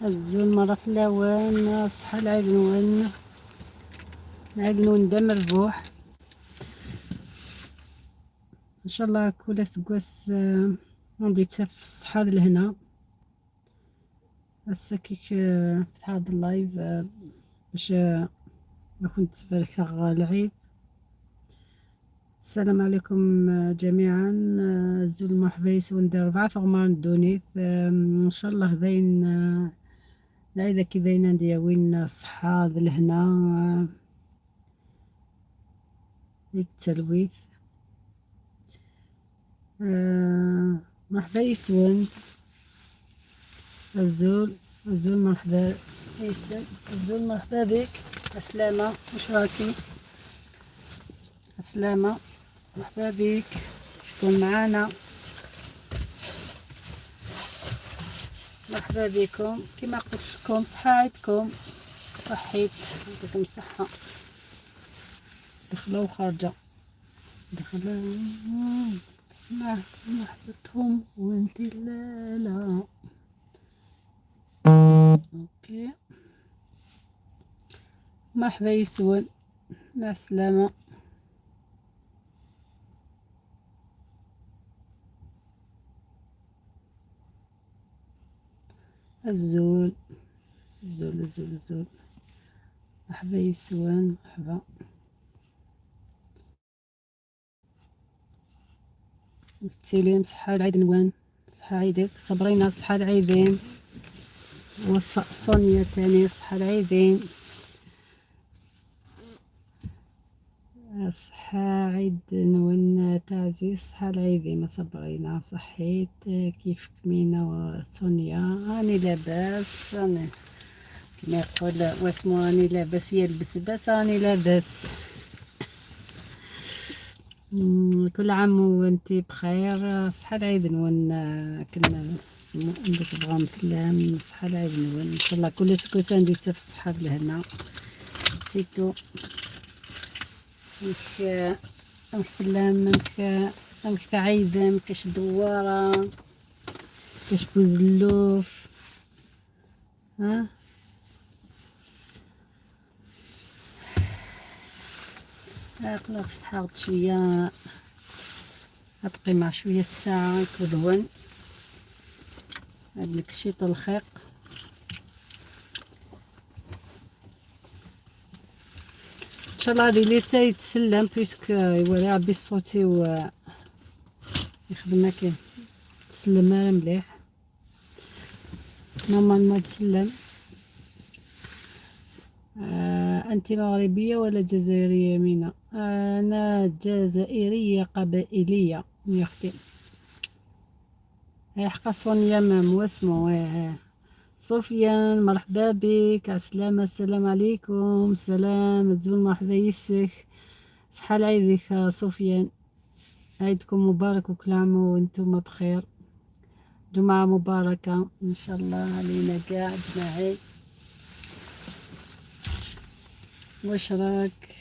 الزول مرة في الأوان صحة العيد نون العيد نون دا مربوح ان شاء الله كل سكواس غادي تاف الصحة لهنا. هسا كيك فتح هذا اللايف باش كنت تبارك العيد. السلام عليكم جميعا. زول مرحبا يسون دار 4 ثغمار دونيت. ان شاء الله ذين العيد كي ذين عندي وين الصحة لهنا ديك التلويث. مرحبا يسون الزول الزول مرحبا يسون الزول مرحبا بك. السلامة واش راكي؟ السلامة مرحبا بك. شكون معانا؟ مرحبا بكم. كما قلت لكم صحة عيدكم، صحيت يعطيكم الصحة. دخلوا وخارجة دخلوا مع محبتهم وانت لا لا. اوكي مرحبا يسون، مع السلامة. الزول الزول الزول الزول مرحبا يسوان مرحبا. تسليم صحة العيد نوان، صحة عيدك صبرينا، صحة العيدين. وصفة صونيا تاني صحة العيدين، صحة عيد نون تعزيز، صحة العيدين صبرينا. صحيت كيفك مينا وسونيا؟ راني لاباس، راني كما يقول واسمو راني لاباس، يا البسباس راني لاباس. كل عام وانتي بخير. صحة العيد نون كنا عندك بغا مسلم. صحة العيد نون ان شاء الله كل سكوس عندي في الصحة لهنا سيتو. مك مك فلام مك مك تعيدة مكاش دوارة كاش بوزلوف. ها قلق فتحت شوية أبقي مع شوية الساعة كذون عندك شيط الخيق. ان شاء الله هذه اللي تا يتسلم بيسك يولي ربي الصوتي و يخدم كي تسلم مليح نورمالمون تسلم. انت مغربية ولا جزائرية مينا؟ انا جزائرية قبائليه يا اختي. حقا سونيا واسمو سفيان مرحبا بك. عسلامة السلام عليكم. سلام زول مرحبا يسك. صحة لعيدك سفيان، عيدكم مبارك وكل عام وانتم بخير. جمعة مباركة ان شاء الله علينا كاع اجمعين. واش راك؟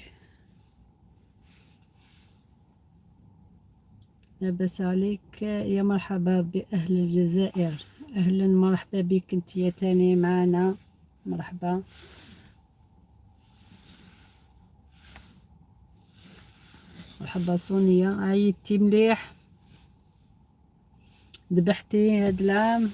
لاباس عليك؟ يا مرحبا بأهل الجزائر. اهلا مرحبا بك انت يا تاني معنا مرحبا. مرحبا سونيا، عيدتي مليح؟ ذبحتي هاد العام؟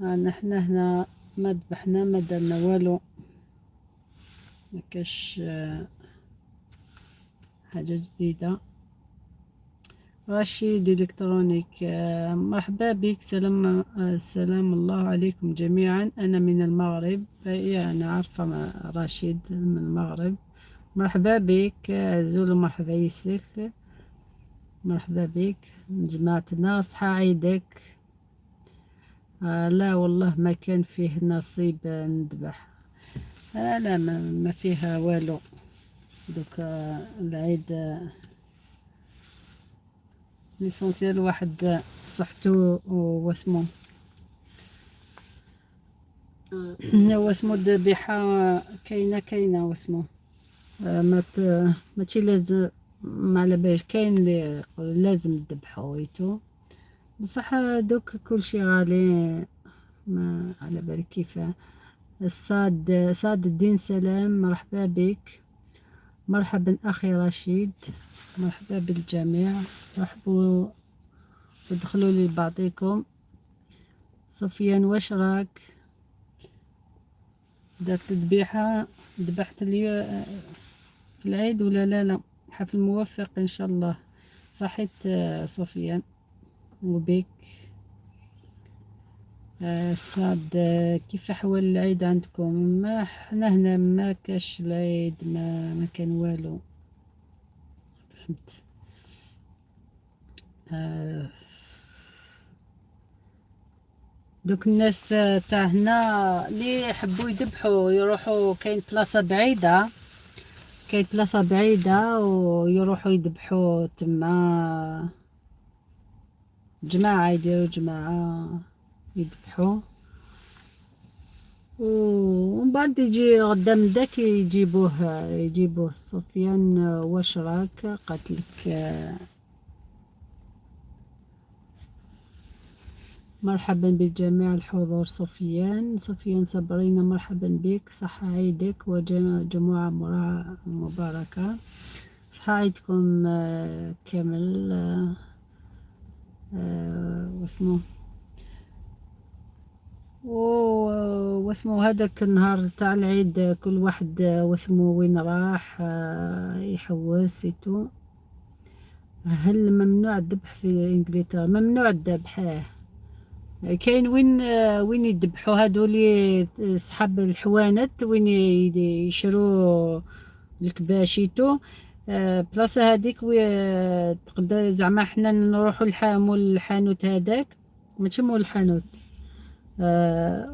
نحن هنا ما ذبحنا ما درنا والو، ما كاش حاجة جديدة. رشيد الكترونيك مرحبا بك. سلام سلام الله عليكم جميعا. انا من المغرب. يا انا عارفة رشيد من المغرب. مرحبا بك زول، مرحبا يسك، مرحبا بك جماعتنا. صحة عيدك. لا والله ما كان فيه نصيب نذبح. لا ما فيها والو. دوك العيد l'essentiel واحد بصحته واسمو واسمو الذبيحة كاينة كاينة واسمو ما ماشي لازم ما على باليش، كاين اللي يقول لازم تذبحوا et tout، بصح دوك كلشي غالي، ما على بالك كيفاه. الصاد سعد الدين سلام، مرحبا بك. مرحبا أخي رشيد، مرحبا بالجميع. رحبوا ودخلوا لي بعضكم. سفيان واش راك؟ درت ذبيحة، ذبحت لي في العيد ولا لا؟ لا، حفل موفق إن شاء الله. صحيت سفيان وبك. سعد، كيف أحوال العيد عندكم؟ ما حنا هنا ما كاش العيد، ما كان والو، فهمت. دوك الناس تاع هنا اللي يحبوا يذبحوا يروحوا، كاين بلاصة بعيدة، كاين بلاصة بعيدة ويروحوا يذبحوا تما، جماعة يديروا جماعة يذبحوا، ومن بعد يجي غدا من داك يجيبوه. سفيان واش راك؟ قالت لك مرحبا بالجميع الحضور. سفيان، سفيان صبرينا مرحبا بك، صحة عيدك وجمعة مباركة. صحة عيدكم كامل. واسمو واسمو هذاك النهار تاع العيد كل واحد واسمو وين راح يحوس et tout. هل ممنوع الذبح في انجلترا؟ ممنوع الذبح. كاين وين يذبحوا هادو لي صحاب الحوانت، وين يشرو الكباش et tout. بلاصة هذيك تقدر زعما حنا نروحو مول الحانوت هذاك، ماشي مول الحانوت،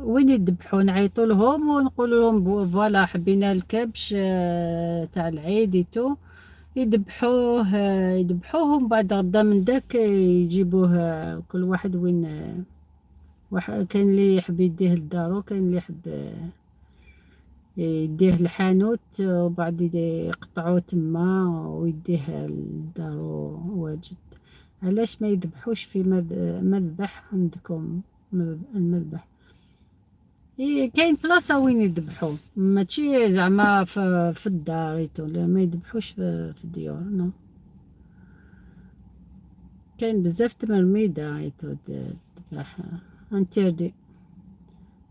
وين يذبحوا نعيطوا لهم ونقولوا لهم voilà حبينا الكبش تاع العيد et tout، يذبحوه ومن بعد غدا من داك يجيبوه، كل واحد وين، كاين اللي يحب يديه لدارو، كاين اللي يحب يديه الحانوت وبعد يقطعوه تما ويديه لدارو واجد. علاش ما يذبحوش في مذبح عندكم؟ المذبح إيه، كاين بلاصة وين يذبحوا، ماشي زعما في الدار et tout، لا ما يذبحوش في الديور، non. كاين بزاف تمرميدة et tout، تذبح interdit،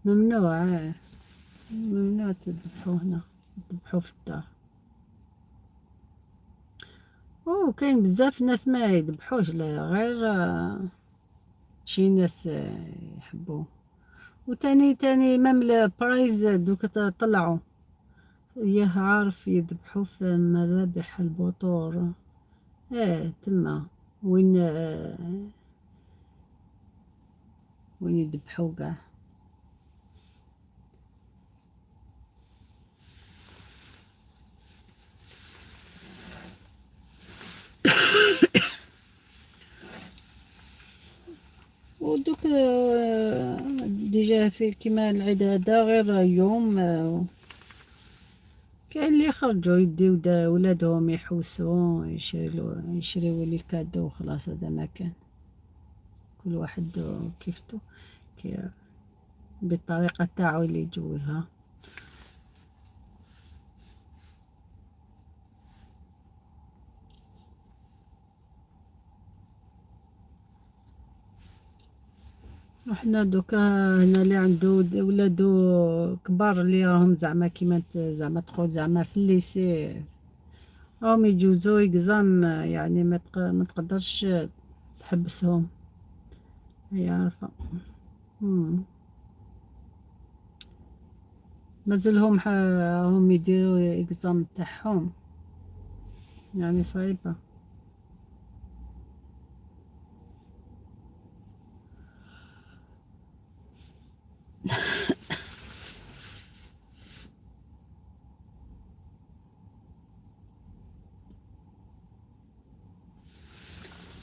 ممنوع، ممنوع تذبحوا هنا، تذبحوا في الدار. أو كاين بزاف ناس ما يذبحوش، لا غير شي ناس يحبوه. وتاني تاني même ال price دوك طلعوا، ياه عارف يذبحوا في مذابح البطور، ايه تما وين يذبحوا كاع. ودوك déjà في كيما العيد هذا غير يوم، كاين اللي يخرجوا يديو ولادهم يحوسوا، يشريو les cadeaux وخلاص. هذا ما كان، كل واحد كيفتو بالطريقة تاعو اللي يجوزها. وحنا دوكا هنا اللي عنده ولادو كبار اللي راهم زعما كيما زعما تقول زعما في ال lycée، راهم يجوزو exam، يعني ما تقدرش تحبسهم، هي عارفة. مازالهم راهم يديروا exam تاعهم، يعني صعيبة.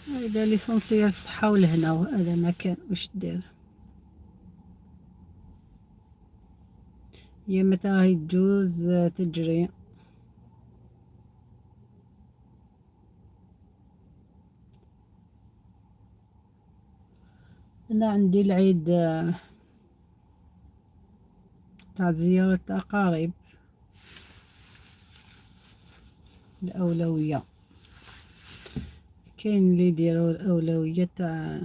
هذا l'essentiel الصحة والهنا، وهذا ما كان واش دير. هي متى راهي تجوز تجري. أنا عندي العيد تاع زيارة أقارب الأولوية. كاين اللي يديروا الأولوية تاع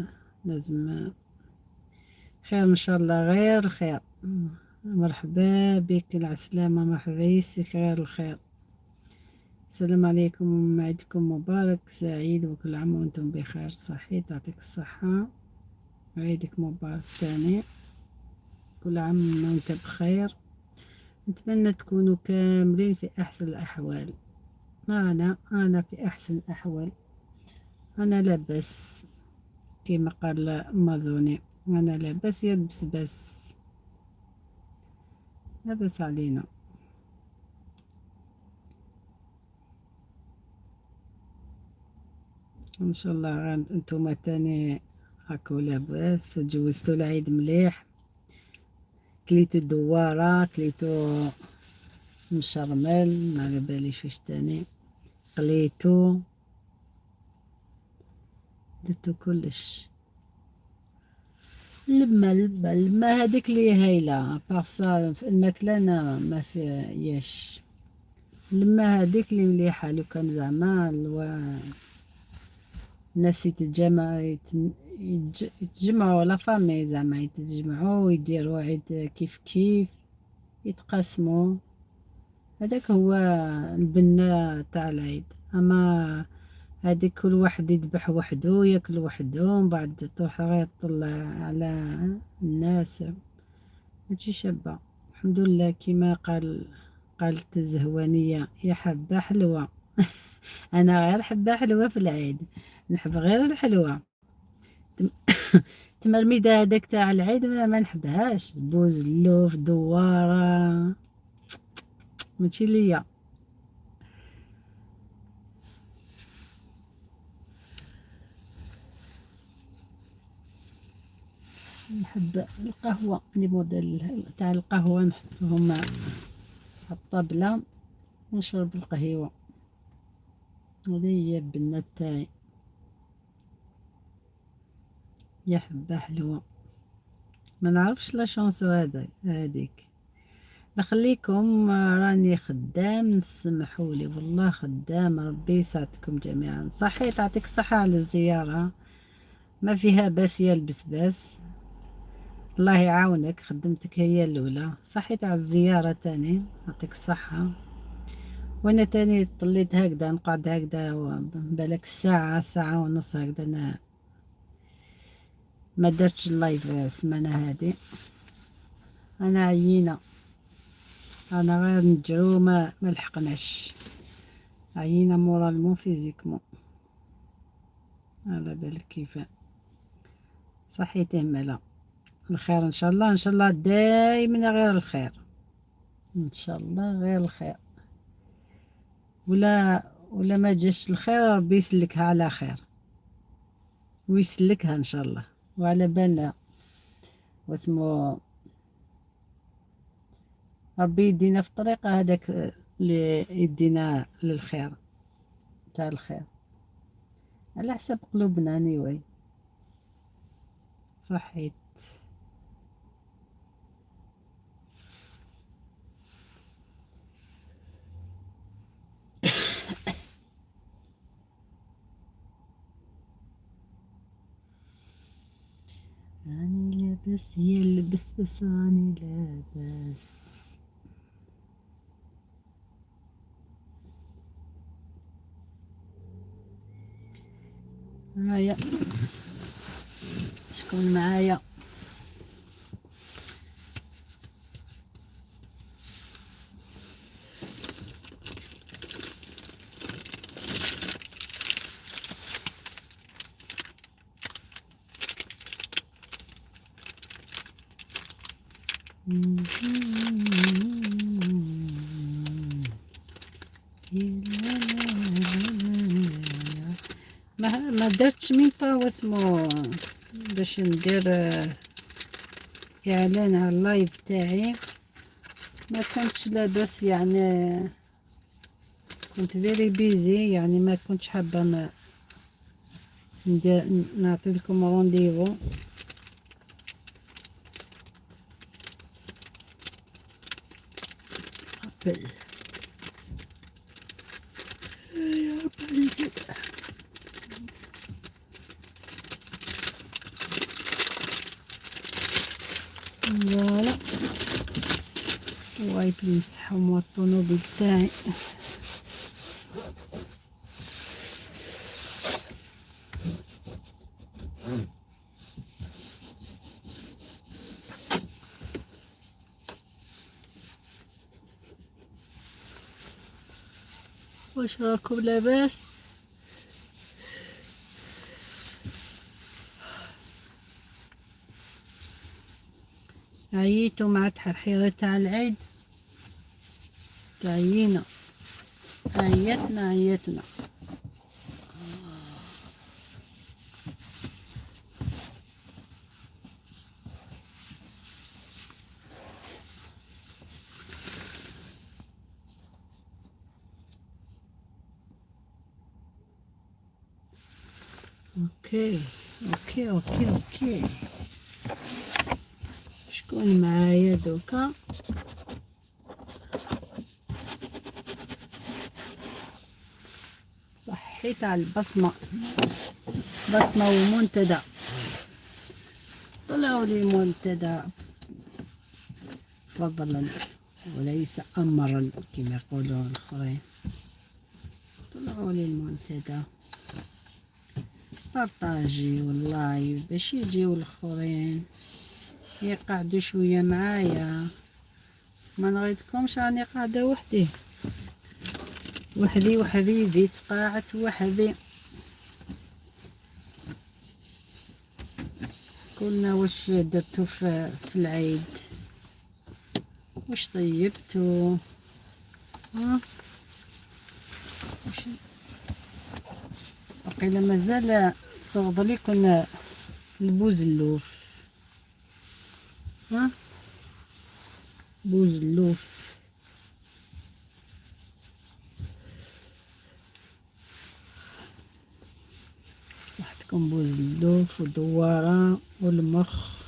لازم خير إن شاء الله، غير الخير. مرحبا بك، العسلامة، مرحبا يسك، غير الخير. السلام عليكم، عيدكم مبارك سعيد وكل عام وانتم بخير. صحيح، تعطيك الصحة، عيدك مبارك تاني، كل عام وانت بخير. نتمنى تكونوا كاملين في أحسن الأحوال. أنا في أحسن الأحوال، أنا لاباس كما قال مازوني، أنا لاباس يا البسباس، لاباس علينا. ان شاء الله غير انتم تاني راكو لاباس وجوزتو العيد مليح، كليتو الدوارة، كليتو مشرمل، ما على باليش واش تاني قليتو، درتو كلش. لما لما لما هذيك اللي هايلة à part ça الماكلة انا ما فياش، لما هذيك اللي مليحة. لو كان زعما الناس يتجمعوا la famille زعما يتجمعوا ويديروا عيد كيف كيف، يتقاسموا، هذاك هو البنة تاع العيد. اما هذيك كل واحد يذبح وحده ياكل وحده، ومن بعد تروح غير تطلع على الناس، ماشي شابة. الحمد لله كما قالت الزهوانية، يا حبة حلوة. أنا غير حبة حلوة في العيد، نحب غير الحلوة. تمرميدة هذاك تاع العيد ما نحبهاش، بوزلوف دوارة ماشي ليا. نحب القهوة، les modèles تاع القهوة نحطهم على الطابلة ونشرب القهوة، هذه هي البنة تاعي. يا حبة حلوة. ما نعرفش la chanson هذا هذيك. نخليكم، راني خدام، نسمحولي والله خدام. ربي يسعدكم جميعا. صحيح، تعطيك الصحة على الزيارة، ما فيها باس يا البسباس، الله يعاونك، خدمتك هي الأولى. صحيت على الزيارة تاني، يعطيك الصحة. وانا تاني طليت هكذا، نقعد هكذا بالك ساعة، ساعة ونص هكذا. انا ما درتش ال live السمانة هادي، انا عيينة، انا غير نجرو ما لحقناش، عيينة moralement physiquement، على بالك كيف. صحيتي مالا الخير ان شاء الله، ان شاء الله دايما غير الخير، ان شاء الله غير الخير. ولا ما جاش الخير ربي يسلكها على خير ويسلكها ان شاء الله. وعلى بالنا واسمو ربي يدينا في الطريقة هذاك اللي يدينا للخير تاع الخير على حسب قلوبنا. anyway صحيت. راني لاباس يا البسبس، راني لاباس. هيا شكون معايا؟ ما درتش même pas واسمو باش ندير اعلان على ال live تاعي، ما كنتش لاباس يعني كنت very busy، يعني ما كنتش حابه ندير نعطي لكم rendez-vous. تهبل. يا ربي نزيد. voilà، wipe نمسحهم الطوموبيل تاعي. واش راكم لاباس؟ عييتو مع تحرحيرة تاع العيد؟ تعيينا، عيتنا عيتنا. okay okay okay okay، شكون معايا دوكا؟ صحيت على البصمة، بصمة ومنتدى، طلعوا لي منتدى فضلا وليس أمرا كما يقولون الآخرين. طلعوا لي المنتدى، partagez ال live باش يجيو الاخرين يقعدوا شوية معايا. ما نغيدكمش، راني قاعدة وحدي وحدي وحبيبي، تقاعدت وحدي. قلنا واش درتو في العيد؟ واش طيبتو؟ ها واش بقينا؟ مازال صغد لكم البوزلوف. ها بوزلوف، بصحتكم بوزلوف ودوارة والمخ.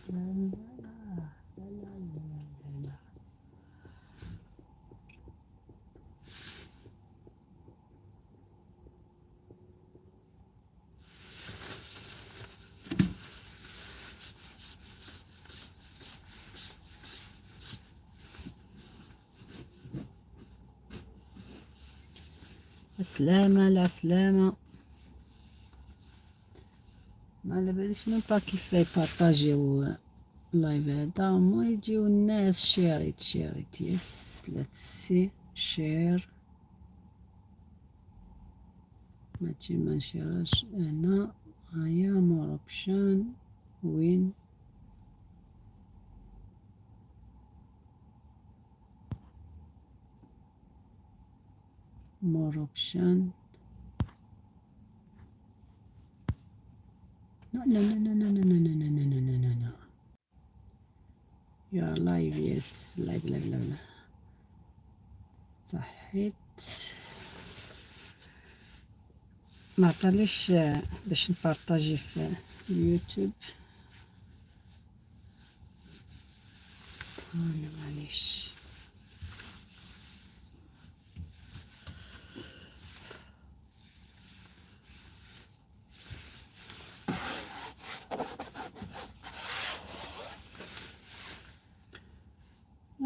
لا لا لا لا لا. عسلامة العسلامة. ما على باليش même pas كيف يبارطاجيو ال live هذا، ما يجيو الناس. share it، share it، yes، let's see، share. ماشي ما نشيرش هنا. هيا more option، وين؟ more option. no no no no no no no no no no no no no. you are live. yes، live live live live. صحيت، ما عطاليش باش نبارطاجي في اليوتيوب انا، معليش.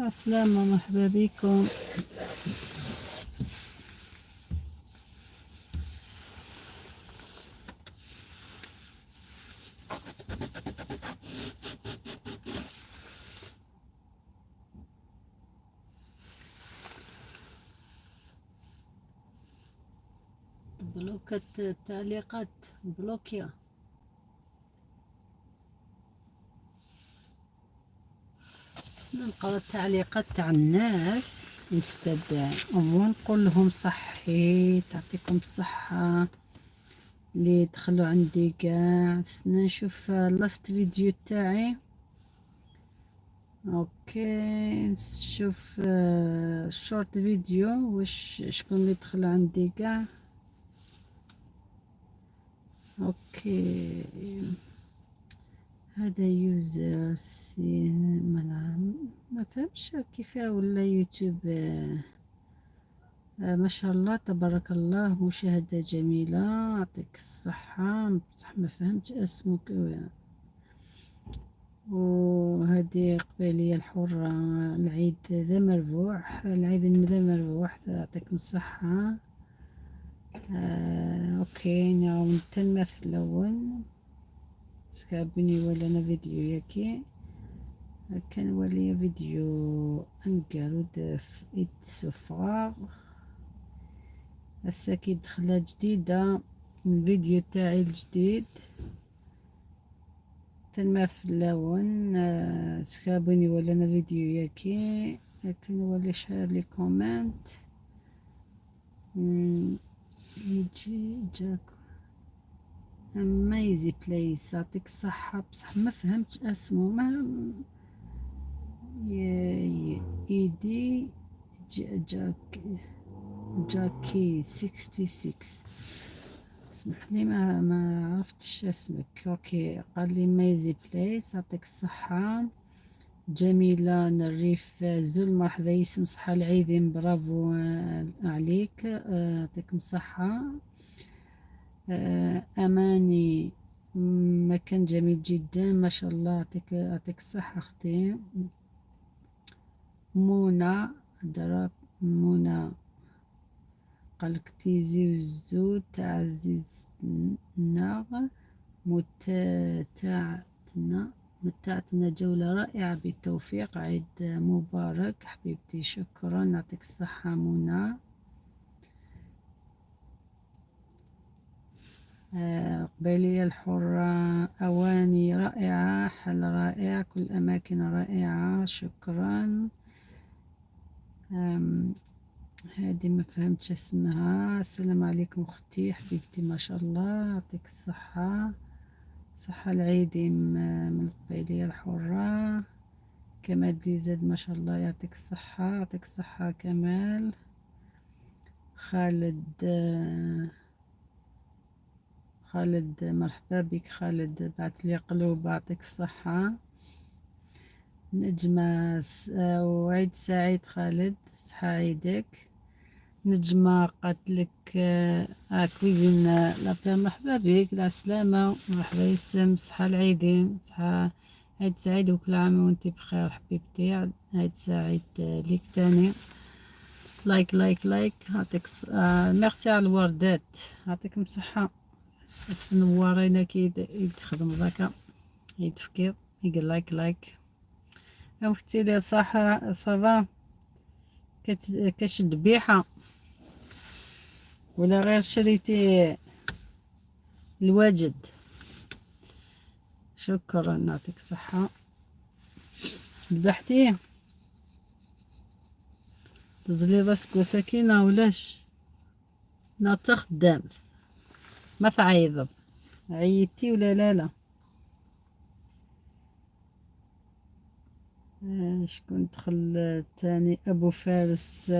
السلامة، مرحبا بكم. بلوكت التعليقات، بلوكيا. خصنا نقرا التعليقات تاع الناس instead ونقول لهم صحي، تعطيكم الصحة. اللي دخلوا عندي كاع. نستنى نشوف last vidéo تاعي. okay، نشوف short video، واش شكون اللي دخل عندي كاع. okay، هذا user سي ما فهمتش كيف ولا يوتيوب. ما شاء الله تبارك الله، مشاهدة جميلة، يعطيك الصحة. بصح ما فهمتش اسمك. وهذه قبيلية الحرة، العيد ذا مربوح، العيد ذا مربوح، يعطيكم الصحة. Okay، نعاود تنمرت الأول سكابني ولا أنا فيديو ياكي كان ولي فيديو أنقارود في إتسوفغ. هسا كي دخلة جديدة الفيديو تاعي الجديد. تنمرت في اللون سكابني ولا أنا فيديو ياكي لكن ولي شحال les comments يجي جاك amazing place، يعطيك الصحة. بصح ما فهمتش اسمه، ما ايدي جاك جاكي 66. اسمح لي ما عرفتش اسمك. okay، قال لي amazing place، يعطيك الصحة. جميلة الريف زول، مرحبا يسم، صحة العيدين، برافو عليك، يعطيكم الصحة. أماني، مكان جميل جدا ما شاء الله، يعطيك الصحة أختي. منى دراب منى قالك تيزي وزو تعزيزنا متعتنا جولة رائعة، بالتوفيق، عيد مبارك حبيبتي. شكرا، يعطيك الصحة منى. قبيلية الحرة، أواني رائعة، حل رائع، كل الأماكن رائعة، شكرا. هذه ما فهمتش اسمها. السلام عليكم أختي حبيبتي، ما شاء الله يعطيك الصحة، صحة العيدي من القبيلية الحرة. كمال ديزاد ما شاء الله يعطيك الصحة، يعطيك الصحة كمال. خالد، خالد مرحبا بك خالد، بعث لي قلوب، يعطيك الصحة. نجمة وعيد سعيد خالد، صحة عيدك. نجمة قالت لك cuisine la paix، مرحبا بك، السلامة، مرحبا يسم، صحة العيدين، صحة عيد سعيد وكل عام وانت بخير حبيبتي، عيد سعيد ليك تاني. like like like، يعطيك ميرسي على الوردات، يعطيكم الصحة. تنورينا كي يتخدم ذاك يتفكر يقول like like. اختي لي صح ça va، كاش ذبيحة ولا غير شريتي الواجد؟ شكرا، يعطيك الصحة. ذبحتي تزلي راسك وسكينة ولاش ناتا خدام ما تعيض عيطتي ولا لا؟ لا. شكون دخل تاني؟ ابو فارس،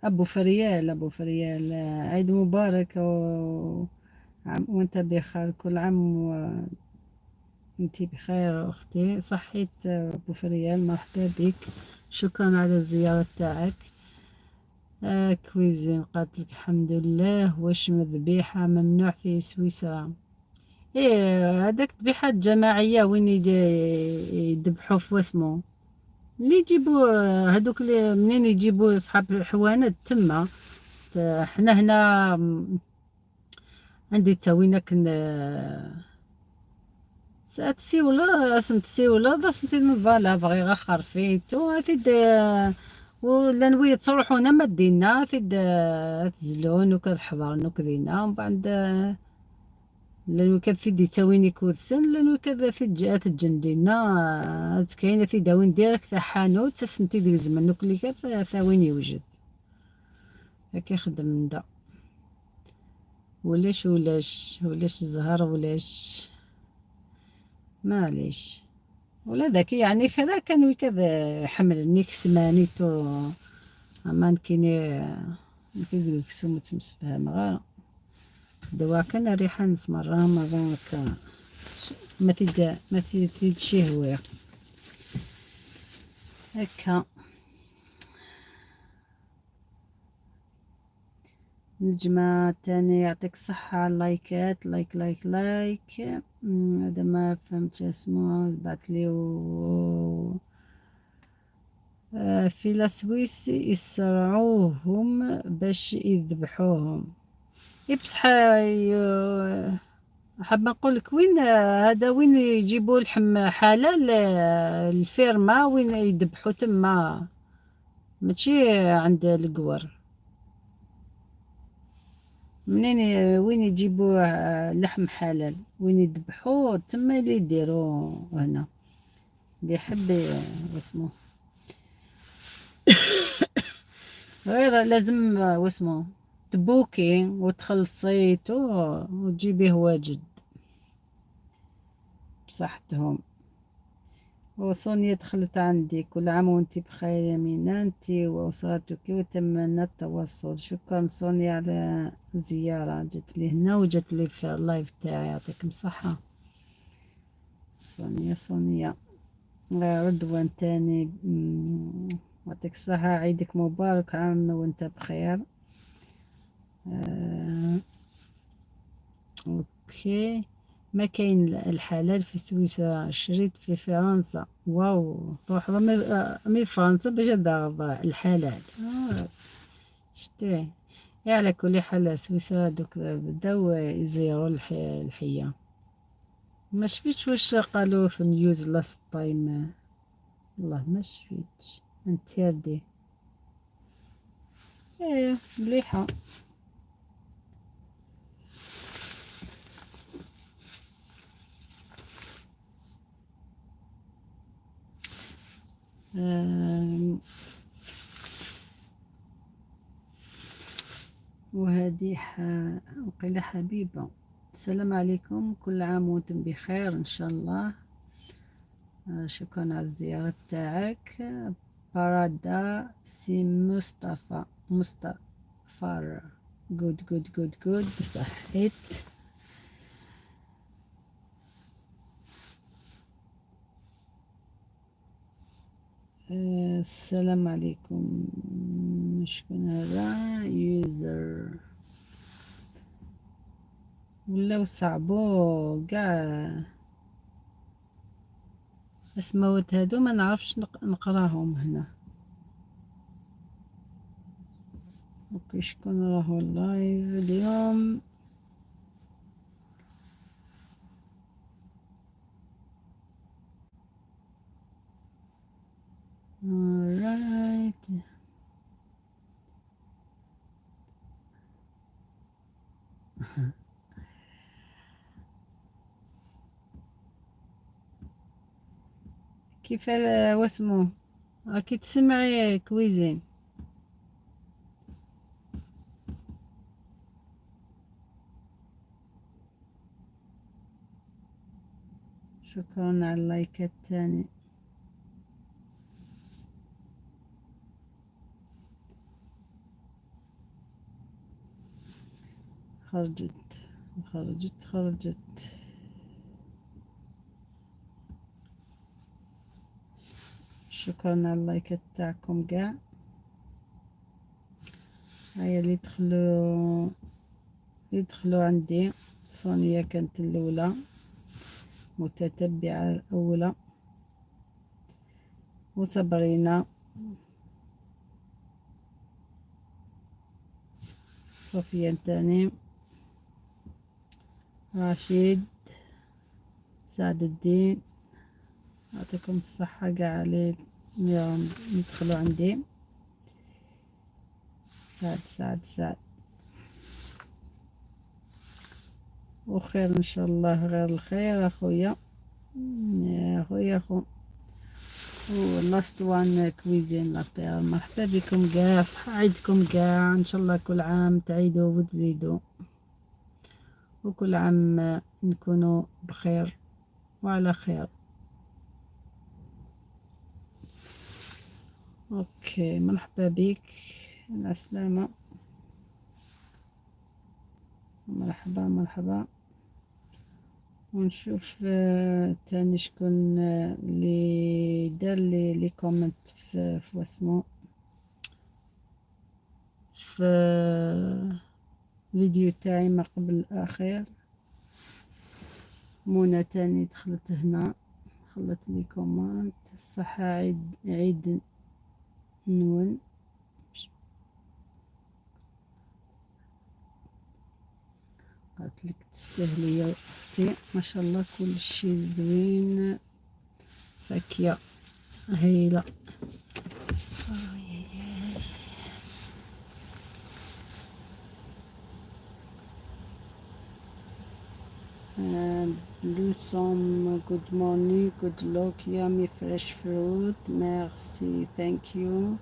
ابو فريال، ابو فريال، عيد مبارك وانت بخير، كل عام وانت بخير اختي. صحيت ابو فريال، مرحبا بك، شكرا على الزيارة تاعك. Cuisine قالت لك الحمد لله. واش مذبيحة ممنوع في سويسرا؟ ايه هذاك ذبيحة جماعية وين يذبحوا في واسمو اللي يجيبوا هذوك اللي منين يجيبوا صحاب الحوانت تما. حنا هنا عندي تاوينا كن تسيولا سنتسيولا دا سنتي voilà بغي غير خرفيتو هاتي ولا نوي تروحونا ما دينا تيد تزلون وكذا حضرنا وكذينا، ومن بعد لانو كان في تاويني كودسن لانو كذا في تجندينا كاينه في داوين direct تاع حانوت سنتي ديك الزمن كلي كان ثاوين يوجد هكا يخدم دا. ولاش ولاش ولاش الزهر ولاش، معليش. ولا ذاك يعني كذا كان كذا حمل نيك سمانيتو اما كيني كيقولك سمو تمسفهم غير دوا كان ريحة نسمرة مرة هكا ما تيد ما تيد شي هو هكا. نجمة تاني يعطيك الصحة، لايكات like like like. هذا ما فهمتش اسمه، بعث لي في la Suisse يسرعوهم باش يذبحوهم. إيه بصح حاب نقول لك وين هذا، وين يجيبوا اللحم حلال الفيرما وين يذبحوا تما، ماشي عند القور. منين وين يجيبوا لحم حلال، وين يذبحوا تما اللي يديروا هنا اللي يحب واسمو. غير لازم واسمو تبوكي وتخلصيتو وتجيبيه واجد بصحتهم. وصونيا دخلت عندي، كل عام وانت بخير يا مينا، انت وأسرتك، وتمنى التواصل. شكرا سونيا على الزيارة، جات لي هنا وجات لي في ال live تاعي، يعطيكم الصحة سونيا. سونيا رضوان تاني يعطيك الصحة، عيدك مبارك، عام وانت بخير. okay ما كاين الحلال في سويسرا، شريت في فرنسا. واو روح مي فرنسا باش تضرب الحلال. شتي على كل حال سويسرا دوك بداو يزيرو الحية. ما شفتش واش قالوا في news last time، والله ما شفتش interdit. ايه مليحة. وهذه وقيلة حبيبة. السلام عليكم، كل عام وانتم بخير ان شاء الله. شكرا على الزيارة تاعك. برادا سي مصطفى، مصطفى good good good good بصحيت. السلام عليكم. شكون هذا user؟ ولاو صعبو كاع اسماوات هادو، ما نعرفش نقراهم هنا. okay شكون راهو live اليوم؟ Alright. كيف واسمو راكي تسمعي cuisine؟ شكرا على ال like الثاني. خرجت خرجت خرجت. شكرا على ال like تاعكم كاع. هيا اللي دخلوا، اللي دخلوا عندي. سونيا كانت الاولى، متتبعة الاولى، وصبرينا، صوفيا تاني، رشيد، سعد الدين. يعطيكم الصحة كاع اللي يدخلوا عندي. سعد سعد سعد، وخير ان شاء الله، غير الخير اخويا يا خويا خو. و last one cuisine la paire. مرحبا بكم كاع، صحة عيدكم كاع، ان شاء الله كل عام تعيدوا وتزيدوا. وكل عام نكونوا بخير وعلى خير. okay، مرحبا بك، مع السلامة، مرحبا مرحبا. ونشوف تاني شكون اللي دار لي les comments في واسمو في فيديو تاعي ما قبل الأخير. منى تاني دخلت هنا، خلت لي comment. صحة عيد نون. قالت لك تستاهلي يا اختي، ما شاء الله كل شيء زوين، فاكهة هايلة. Blossom, good morning, good luck, yummy fresh fruit, merci, thank you.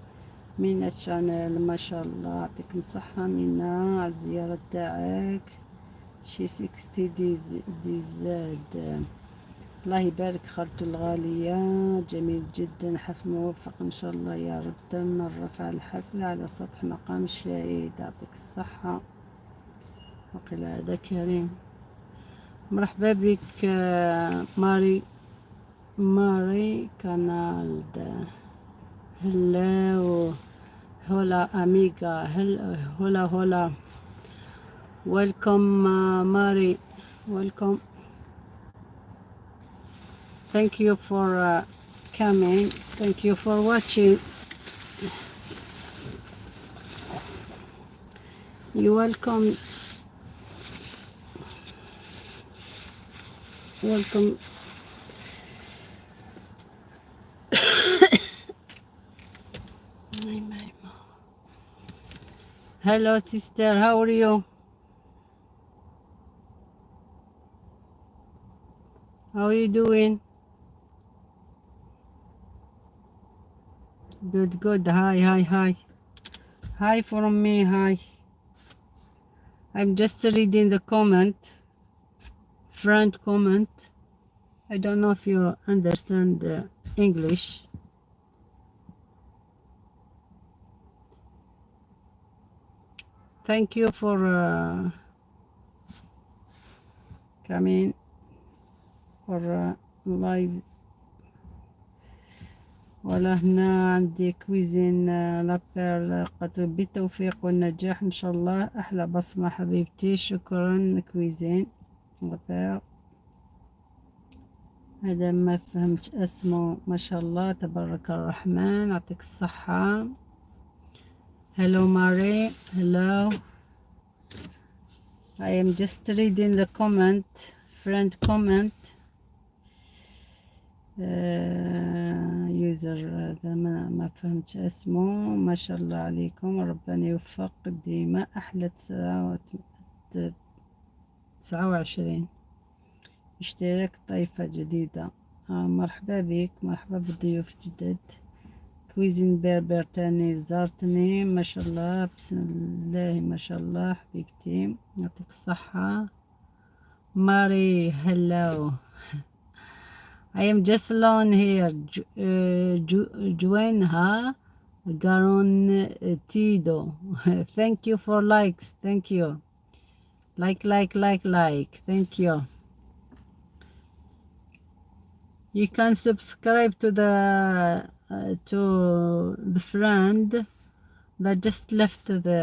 مينا channel، ما شاء الله يعطيكم الصحة مينا على الزيارة تاعك. شي 60 ديز ديزاد، الله يبارك خالته الغالية، جميل جدا، حفل موفق إن شاء الله يا رب. تم الرفع الحفل على سطح مقام الشهيد، يعطيك الصحة. وقيل هذا كريم. مرحبا بك ماري، ماري كانالد. hello، hola amiga، hola hola، welcome ماري، welcome، thank you for coming، thank you for watching، you welcome، welcome. Hello sister، how are you؟ How are you doing؟ Good، good. Hi، hi، hi، hi from me، hi. I'm just reading the comment، friend comment. I don't know if you understand English. Thank you for coming for live. ولا هنا عندي Cuisine La Perle، قالت بالتوفيق والنجاح ان شاء الله، احلى بصمة حبيبتي، شكرا Cuisine La Perle. هذا ما فهمت اسمه. ما شاء الله تبارك الرحمن، يعطيك الصحة. Hello Mary، hello. I am just reading the comment، friend comment، user هذا ما فهمت اسمه. ما شاء الله عليكم، ربنا يوفق ديما. أحلى 29 اشتراك، ضيفة جديدة. مرحبا بك، مرحبا بالضيوف جدد. Cuisine Berbère تاني زارتني، ما شاء الله، بسم الله ما شاء الله، حبيبتي يعطيك الصحة. ماري، hello. I am just alone here. Join Garontido. Thank you for likes. Thank you. Like، like، like، like. Thank you. You can subscribe to the friend that just left the.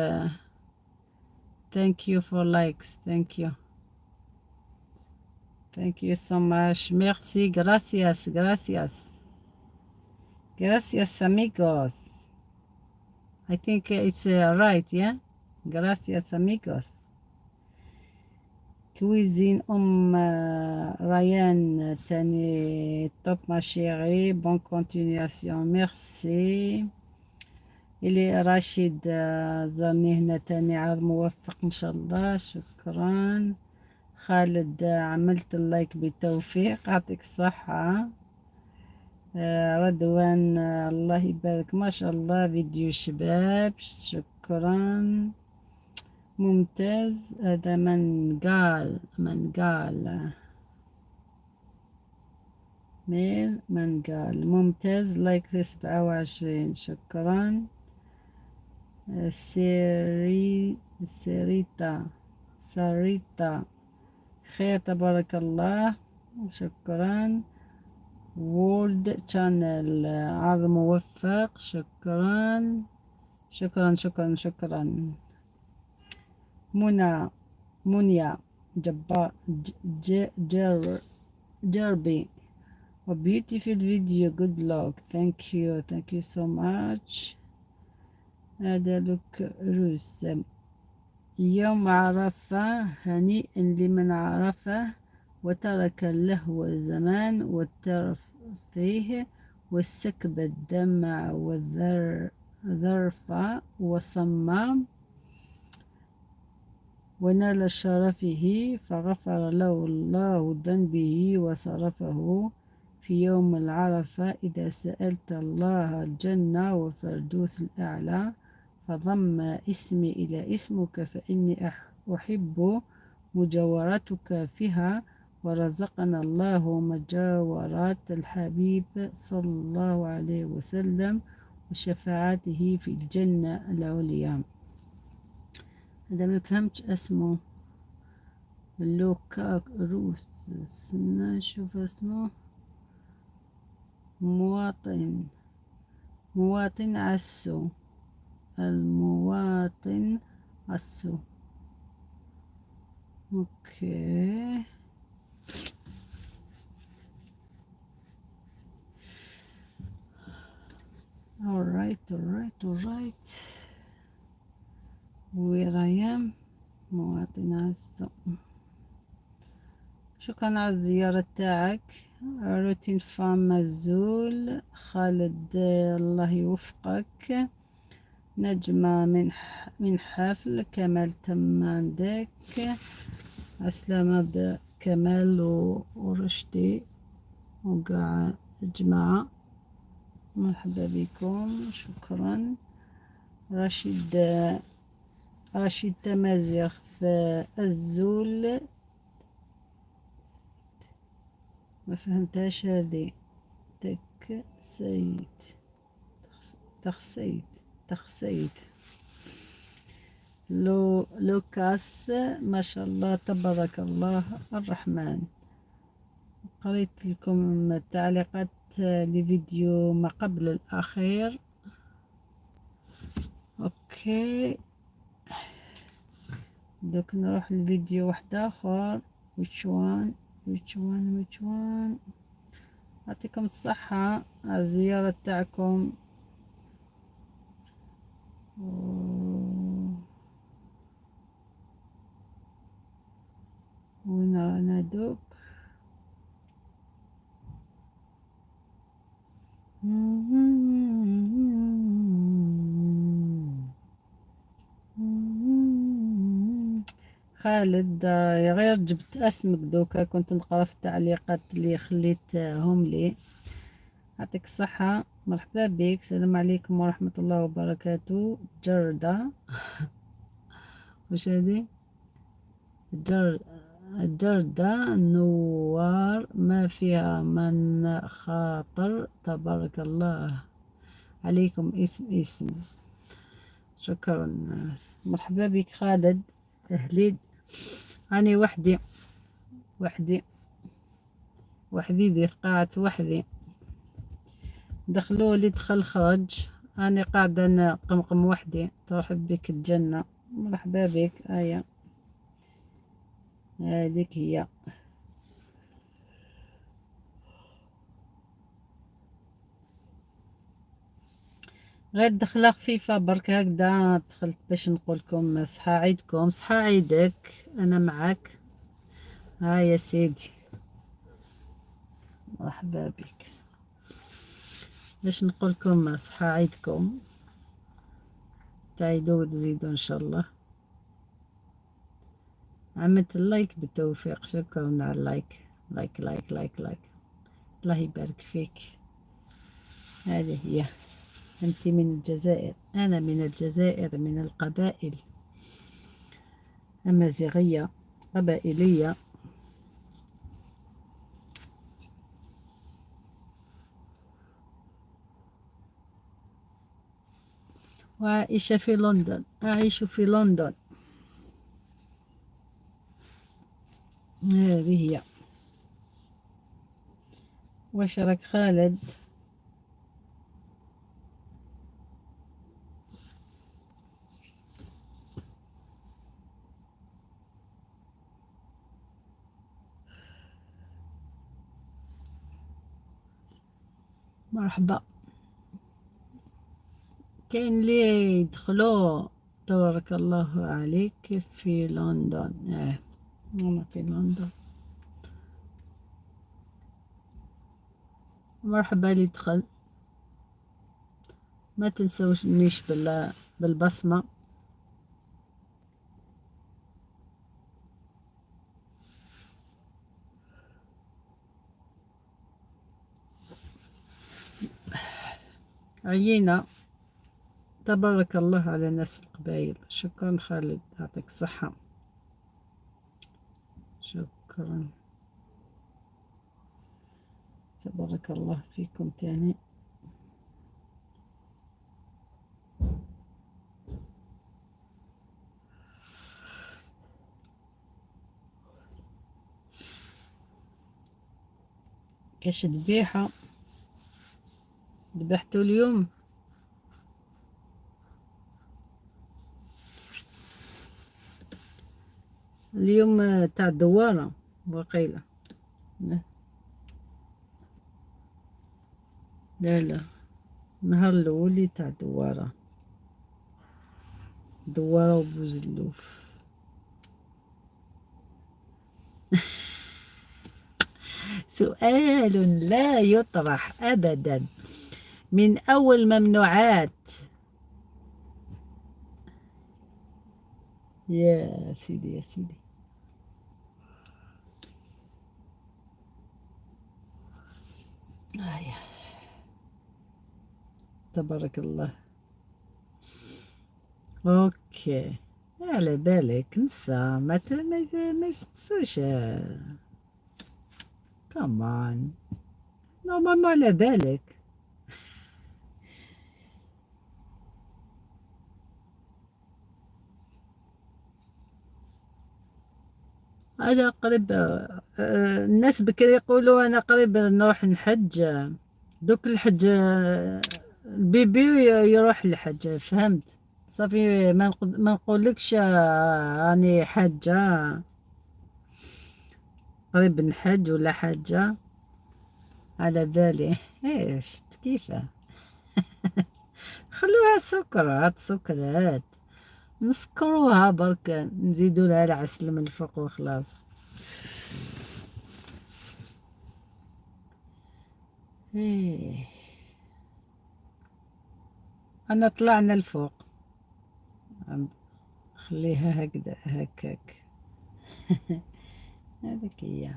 Thank you for likes. Thank you. Thank you so much. Merci. Gracias. Gracias. Gracias, amigos. I think it's right, yeah? Gracias, amigos. Cuisine أم ريان تاني، top ma chérie، bonne continuation، merci. إلي رشيد زارني هنا تاني، عرض موفق إن شاء الله، شكرا. خالد عملت ال like، بالتوفيق، يعطيك الصحة. رضوان الله يبارك، ما شاء الله، فيديو شباب، شكرا. ممتاز. هذا من قال، من قال مير من قال ممتاز. like 27، شكرا. سيري سيريتا ساريتا، خير تبارك الله، شكرا. World Channel، عرض موفق، شكرا شكرا شكرا شكرا. منى منيا جبا جر جربي، a beautiful video، good luck، thank you، thank you so much. هذا لوك روس. يوم عرفة هنيئا لمن عرفه وترك اللهو زمان والترفيه والسكب الدمع والذرف وصمام ونال شرفه، فغفر له الله ذنبه وصرفه في يوم العرفة. إذا سألت الله الجنة وفردوس الأعلى فضم اسمي إلى اسمك، فإني أحب مجاورتك فيها، ورزقنا الله مجاورات الحبيب صلى الله عليه وسلم وشفاعته في الجنة العليا. هذا ما فهمتش اسمه، لوكا روس، نشوف اسمه. مواطن، مواطن عسو، المواطن عسو. okay، alright alright alright، where I am. مواطن عسو، شكرا على الزيارة تاعك. روتين فام مزول خالد، الله يوفقك. نجمة من حفل كمال تم عندك، عسلامة بكمال ورشدي وقاع جماعة، مرحبا بكم، شكرا. رشيد، رشيد تمازيغ في الزول، ما فهمتهاش هذه. تك سيد تخسيد تخسيد. لو لوكاس، ما شاء الله تبارك الله الرحمن. قريت لكم التعليقات لفيديو ما قبل الأخير. okay، دوك نروح لفيديو واحد آخر. which one، which one، which one؟ يعطيكم الصحة على الزيارة تاعكم. وين رانا دوك؟ خالد، غير جبت اسمك دوكا، كنت نقرا في التعليقات اللي خليتهم لي. يعطيك الصحة، مرحبا بك. السلام عليكم ورحمة الله وبركاته. جردة، وش هذه؟ جردة نوار ما فيها من خاطر، تبارك الله عليكم. اسم اسم، شكرا، مرحبا بك خالد، أهلين. أنا وحدي وحدي وحدي ذي قاعة وحدي، دخلوا لي دخل خرج، أنا قاعدة نقمقم وحدي. ترحب بك الجنة، مرحبا بك. آية هذيك هي. غير دخلة خفيفة برك هكذا دخلت باش نقولكم صحة عيدكم. صحة عيدك، أنا معاك. ها يا سيدي، مرحبا بك. باش نقولكم صحة عيدكم، تعيدوا وتزيدوا إن شاء الله. عملت ال like، بالتوفيق، شكرا على ال like like like like like، الله يبارك فيك. هذه هي. أنت من الجزائر؟ أنا من الجزائر، من القبائل. أمازيغية قبائلية. وعائشة في لندن، أعيش في لندن. هذه هي. واش راك خالد؟ مرحبا. كاين اللي يدخلوا تبارك الله عليك في لندن. أنا في لندن. مرحبا اللي دخل، ما تنسوش نيش بالبصمة. عيينا تبارك الله على ناس القبايل. شكرا خالد، يعطيك الصحة. شكرا، تبارك الله فيكم تاني. كاش ذبيحة ذبحتو اليوم؟ اليوم تاع الدوارة وقيلة. لا لا، النهار الأولي تاع دوارة، دوارة وبوزلوف. سؤال لا يطرح أبدا، من أول ممنوعات. يا سيدي يا سيدي. آه تبارك الله. okay، على بالك نسى ما يسقسوش. كمان normalement على بالك. أنا قريب، الناس بكري يقولوا أنا قريب نروح نحج، دوك الحج ال bébé يروح الحج، فهمت؟ صافي ما نقولكش راني حاجة قريب نحج ولا حاجة على بالي. ايه شت كيفاه. خلوها سكرات سكرات، نسكروها برك، نزيدو لها العسل من الفوق وخلاص. ايه انا طلعنا الفوق، خليها هكذا هكاك. هذيك هي.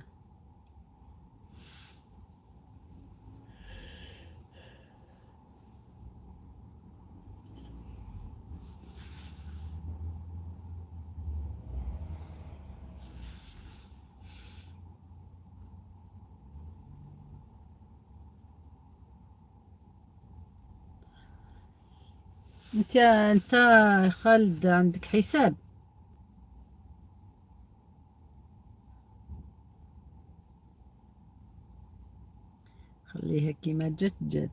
انت خالد عندك حساب؟ خليها كيما جت جت.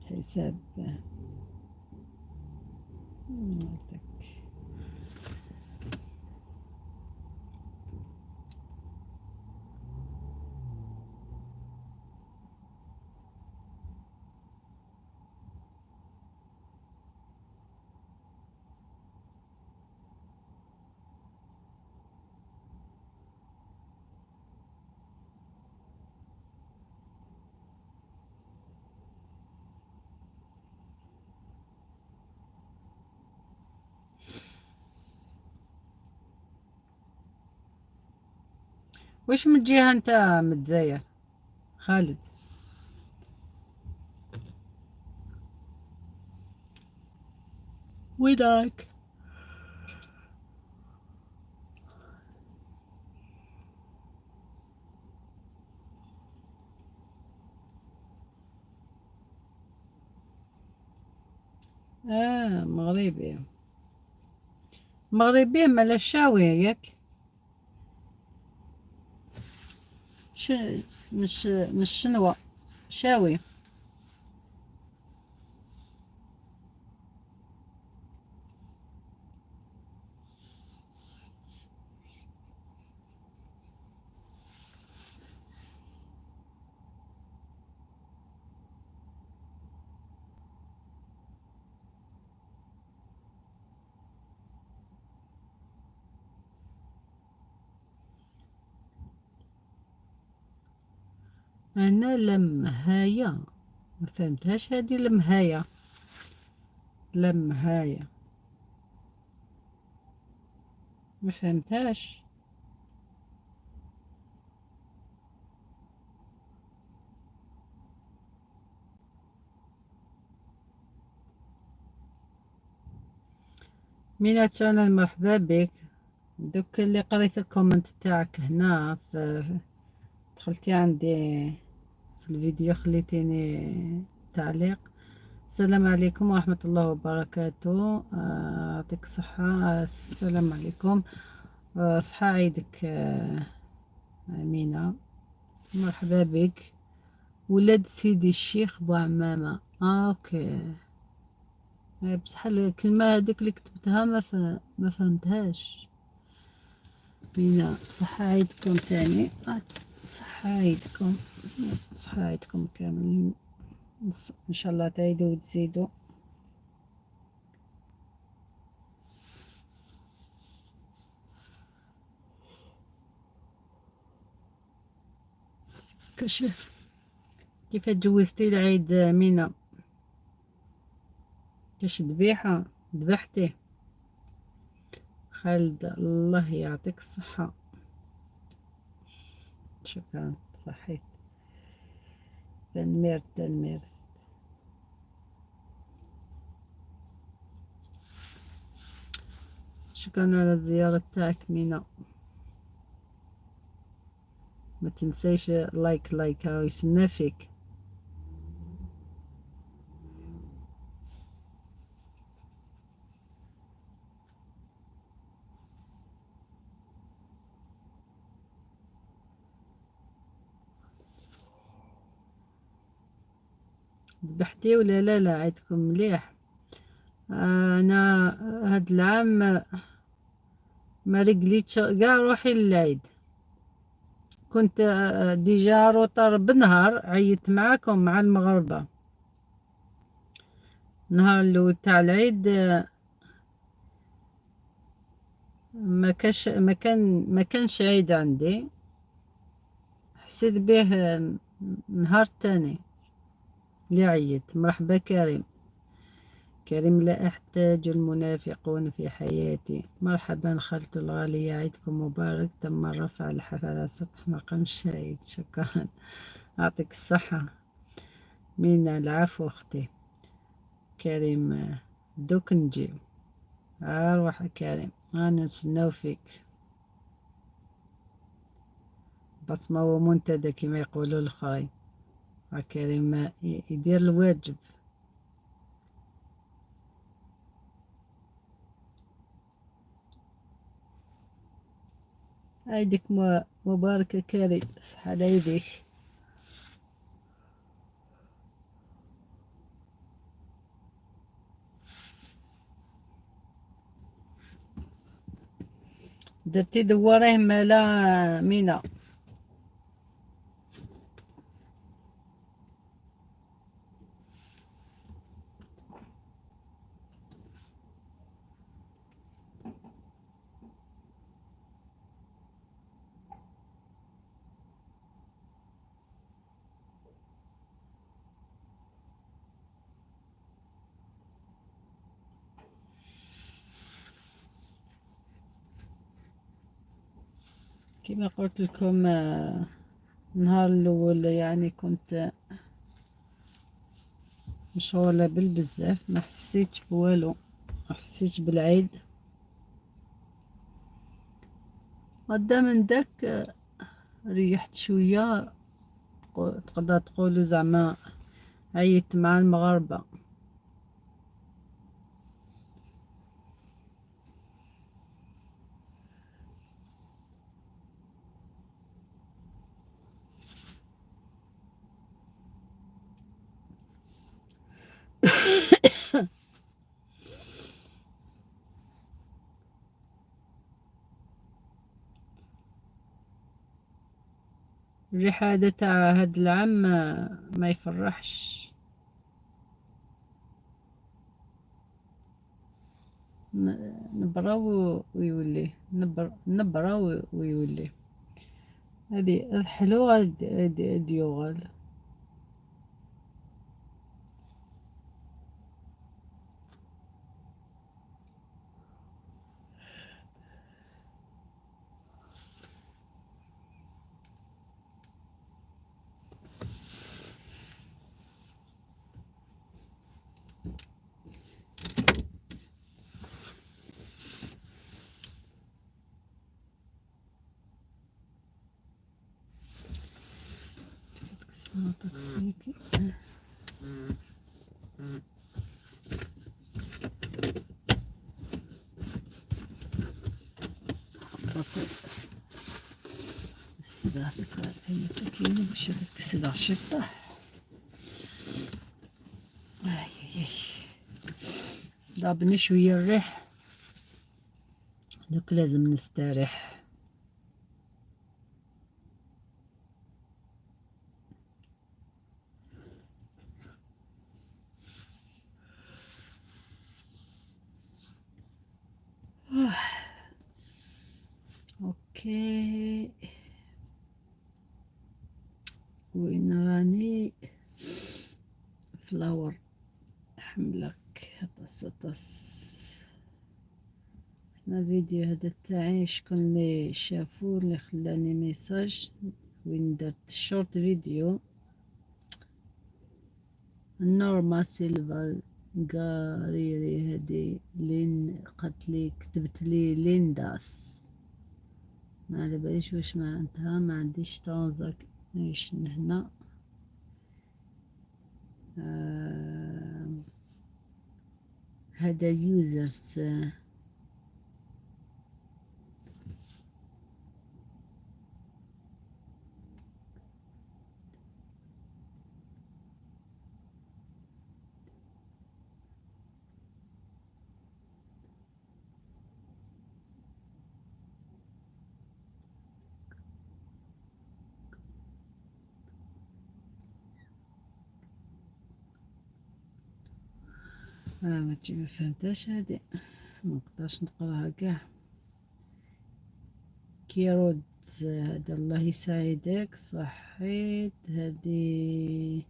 حساب واش من جهة انت من الجزائر خالد؟ وين راك؟ مغربي. مغربي مالا الشاوي ياك؟ مش شنوا شاوي. أنا لمهاية ما فهمتهاش هذه لمهاية. لمهاية ما فهمتهاش. مينا channel مرحبا بك. دوك اللي قريت ال comment تاعك هنا دخلتي عندي في الفيديو خليتيني تعليق. السلام عليكم ورحمة الله وبركاته. يعطيك الصحة. السلام عليكم. صحة عيدك. أمينة مرحبا بك. ولاد سيدي الشيخ بوعمامة. OK. بصح الكلمة هذيك اللي كتبتها ما فهمتهاش. مينا صحة عيدكم تاني. صحة عيدكم، صحة عيدكم كاملين. ان شاء الله تعيدوا وتزيدوا. كشف كيف تجوزتي العيد مينا؟ كاش ذبيحة ذبحتي؟ خالد الله يعطيك الصحة. شكرا صحيت. تنمير تنمير. شكرا على الزيارة تاعك مينا. ما تنسيش like like، راهو يسنى فيك. ذبحتي ولا لا؟ لا عيدكم مليح. انا هاد العام ما رجليتش كاع روحي للعيد. كنت déjà retard بالنهار، عيطت معاكم مع المغربة النهار الاول تاع العيد. ما كاش، ما كان، ما كانش عيد عندي. حسيت به نهار الثاني اللي عيط. مرحبا كريم. كريم لا أحتاج المنافقون في حياتي. مرحبا خالتو الغالية، عيدكم مبارك. تم الرفع الحفل على سطح مقام الشهيد. شكرا، أعطيك الصحة مينا. العفو أختي كريم. دوك نجي. أروح كريم، أنا نستناو فيك. بصمة ومنتدى كما يقولوا الآخرين. كريم يدير الواجب. عيدك مبارك كريم، صحة على يديك. درتي دوريه مالا مينا؟ كما قلت لكم النهار الاول يعني كنت مشغولة بالبزاف، ما حسيتش بوالو، ما حسيتش بالعيد. غدا من داك ريحت شوية، تقدر تقولوا زعما عيطت مع المغاربة. الريحة هذا تاع هاد العام ما يفرحش. نبرا ويولي، نبرا ويولي. هذه الحلو غادي يغال. ضربني شوية الريح، دوك لازم نستريح. okay وين راني؟ فلاور حملك طس طس. الفيديو هذا تاعي شكون اللي شافو اللي خلاني message وين درت short video. نورما سيلفا غاريري هذه لين قالت لي، كتبت لي لينداس، ما على باليش واش معناتها، ما عنديش transaction هنا. هذا users. ما تجي ما فهمتهاش هادي، ما نقدرش نقراها كاع. كيرود هذا الله يساعدك صحيت. هادي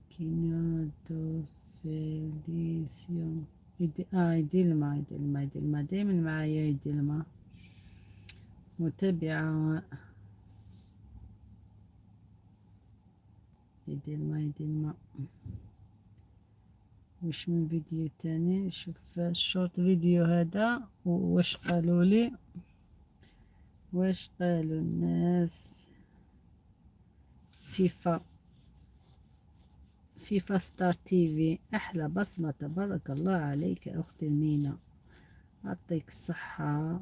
كينادو فيديسيون يدي يدي الماء، يدي الماء، يدي الماء دايما معايا، يدي الماء متابعة، يدي الماء، يدي الماء. واش من فيديو تاني؟ شوف ال short video هذا واش قالوا لي، واش قالوا الناس. فيفا، فيفا ستار تي في، احلى بصمة، تبارك الله عليك اختي مينا، اعطيك الصحة.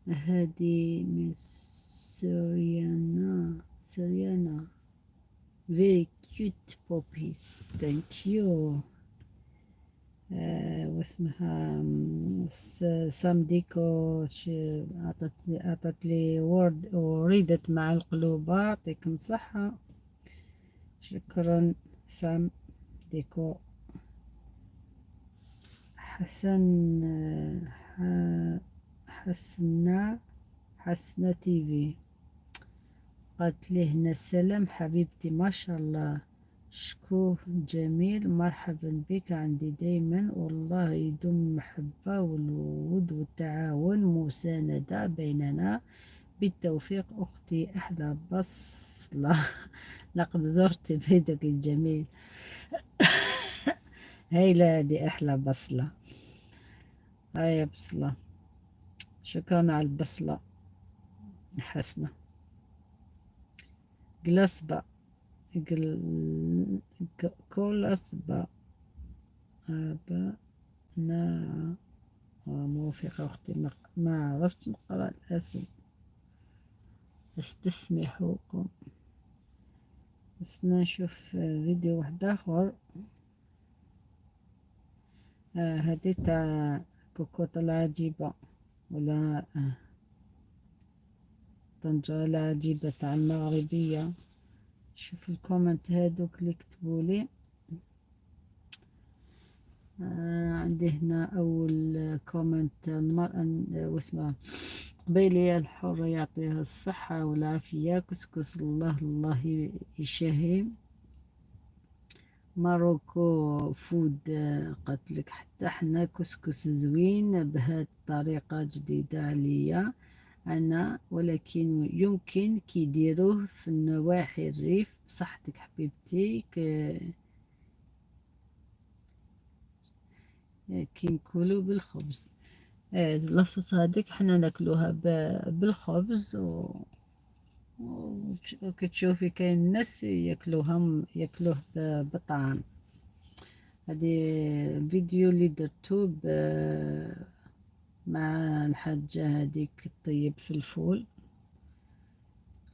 هذه من سوريانا، سوريانا very cute puppies, thank you. واسمها سامديكو، عطت لي ورد وريدت مع القلوبة، يعطيكم الصحة، شكرا سام ديكو. حسن، حسنة، حسنة تي في قالت لي هنا السلام حبيبتي، ما شاء الله شكوه جميل، مرحبا بك عندي دايما، والله يدوم المحبة والود والتعاون مساندة بيننا بالتوفيق أختي. أحلى بصلة، لقد زرت بيتك الجميل. هايلة هذه أحلى بصلة. هيا بصلة، شكرا على البصلة حسنة. قلصبة كولصبة أبا نا موافقة أختي، ما عرفتش نقرأ الاسم، استسمحكم. بس نشوف فيديو واحد آخر. هذه تاع كوكوط العجيبة ولا طنجرة العجيبة تاع المغربية. شوف ال comment هادوك اللي كتبولي. عندي هنا أول comment، المرأة واسمها قبيلية الحرة، يعطيها الصحة والعافية. كسكس الله الله يشهي. Morocco Food قالت لك حتى حنا كسكس زوين بهاد الطريقة جديدة عليا أنا، ولكن يمكن كيديروه في النواحي الريف. بصحتك حبيبتي. كي نكولو بالخبز. la sauce هذيك حنا ناكلوها بالخبز، وكتشوفي كاين الناس ياكلوه بالطعام. هذه الفيديو اللي درتو مع الحاجة هذيك طيب في الفول،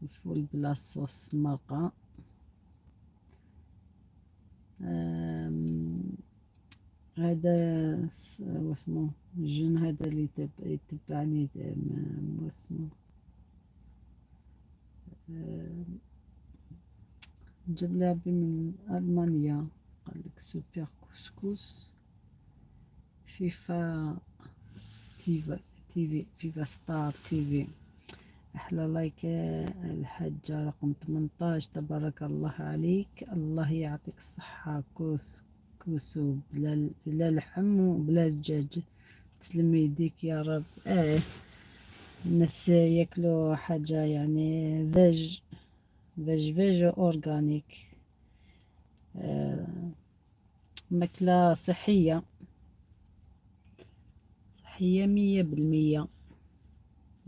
الفول ب la sauce المرقة. هذا واسمو الجن هذا اللي يتبعني، واسمو جاب لي ربي من ألمانيا. قال لك سوبر كسكس فيفا تيفا TV فيفا ستار TV. أحلى like الحاجة رقم 18، تبارك الله عليك، الله يعطيك الصحة. كوسو بلا لحم وبلا دجاج، تسلم يديك يا رب. الناس ياكلوا حاجة يعني veg veg veg organique، ماكلة صحية، صحية 100%.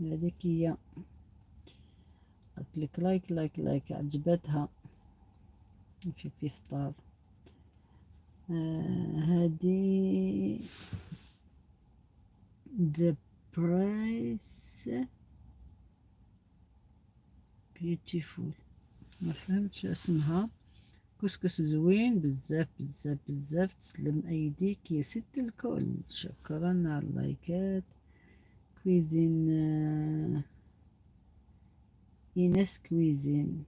هذيك هي. قلت لك like like like، عجبتها في فيستار. هذه the price beautiful، ما فهمتش اسمها. كسكس زوين بزاف بزاف بزاف، تسلم ايديك يا ست الكل. شكرا على اللايكات. Cuisine ايناس Cuisine،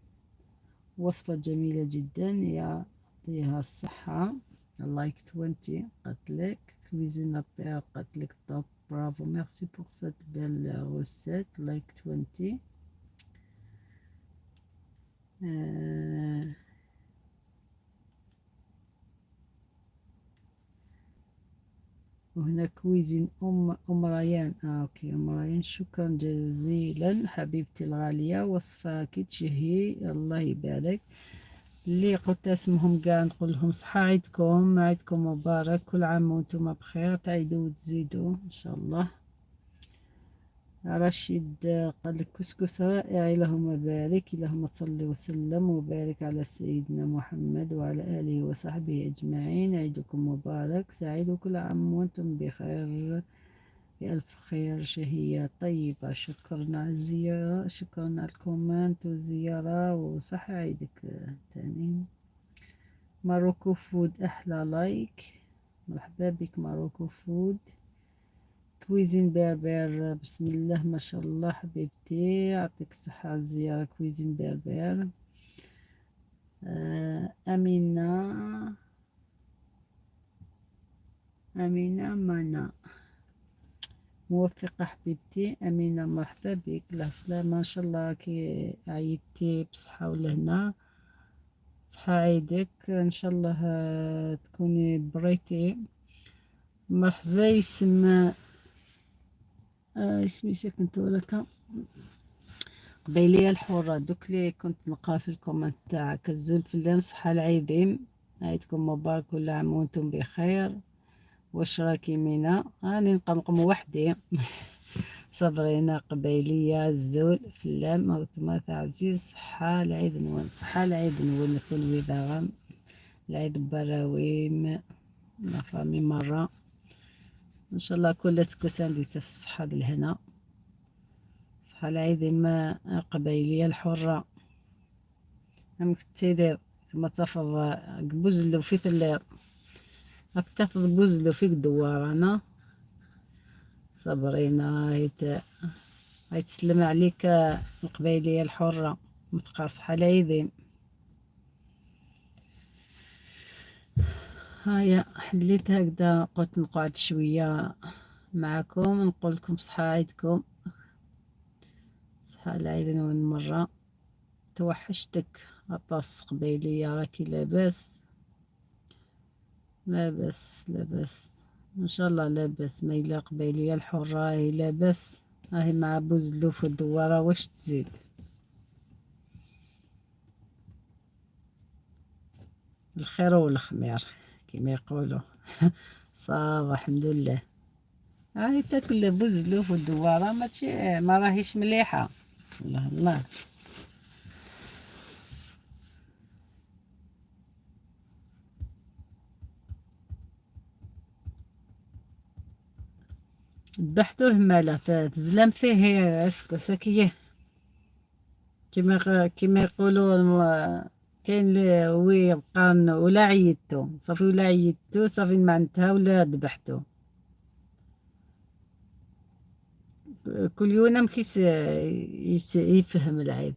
وصفة جميلة جدا يعطيها الصحة. like 20 قتلك. Cuisine بير قتلك top، bravo، merci pour cette belle recette، like 20. وهنا Cuisine ام ريان. OK ام ريان، شكرا جزيلا حبيبتي الغالية، وصفة كتشهي الله يبارك. اللي قلت اسمهم كاع نقول لهم صحة عيدكم، عيدكم مبارك، كل عام وانتم بخير، تعيدوا وتزيدوا ان شاء الله. رشيد قال لك كسكس رائع، اللهم بارك، اللهم صل وسلم وبارك على سيدنا محمد وعلى آله وصحبه أجمعين. عيدكم مبارك سعيد وكل عام وأنتم بخير، بألف خير، شهية طيبة. شكرا على الزيارة، شكرا على ال comment والزيارة، وصح عيدك تاني. Morocco Food أحلى like، مرحبا بك Morocco Food. Cuisine Berbère، بسم الله ما شاء الله حبيبتي، يعطيك الصحة على الزيارة Cuisine Berbère. أمينة، أمينة مانا، موفقة حبيبتي أمينة، مرحبا بك. لا سلامة، إن شاء الله كي عيدتي بصحة ولهنا، صحة عيدك إن شاء الله تكوني بريتي. مرحبا يسمى اسمي ساكن ولك. قبيلية الحرة، دوك لي كنت نقرا في ال comment تاعك. الزول في اللام، صحة العيدين، عيدكم مبارك، كل عام وانتم بخير. واش راكي مينا؟ راني نقمقم وحدي. صبرينا قبيلية، الزول في اللام، وتمات عزيز، صحة العيد نون، صحة العيد نون، كل وذا العيد براويم la famille مرة. ان شاء الله كل تكوسان دي في الصحة الهنا. صحة العيد ما القبيلية الحرة. أمك تيدير كما تفض بوزلو في الليل، هكا بوزلو فيك دوار. انا صبرينا هاي تسلم عليك القبيلية الحرة، متقى صحة العيدين. هيا حليت هكذا، قلت نقعد شوية معكم نقول لكم صحة عيدكم، صحة العيد مرة. توحشتك غطاس قبيلية، راكي لاباس؟ لاباس لاباس ان شاء الله لاباس. ما الا قبيلية الحرة هي لاباس، راهي مع بوزلوف والدوارة، واش تزيد؟ الخير والخمير كما يقولوا. صافا الحمد لله. هاي تاكل بوزلوف والدوارة ما راهيش مليحة. الله الله. ذبحتوه مالا تزلم فيه اسكو ساكيه كيما يقولوا. كاين اللي وي يبقى ولا عيدتو صافي، ولا عيدتو صافي معناتها ولا ذبحتو. كل يوم كيس يفهم العيب.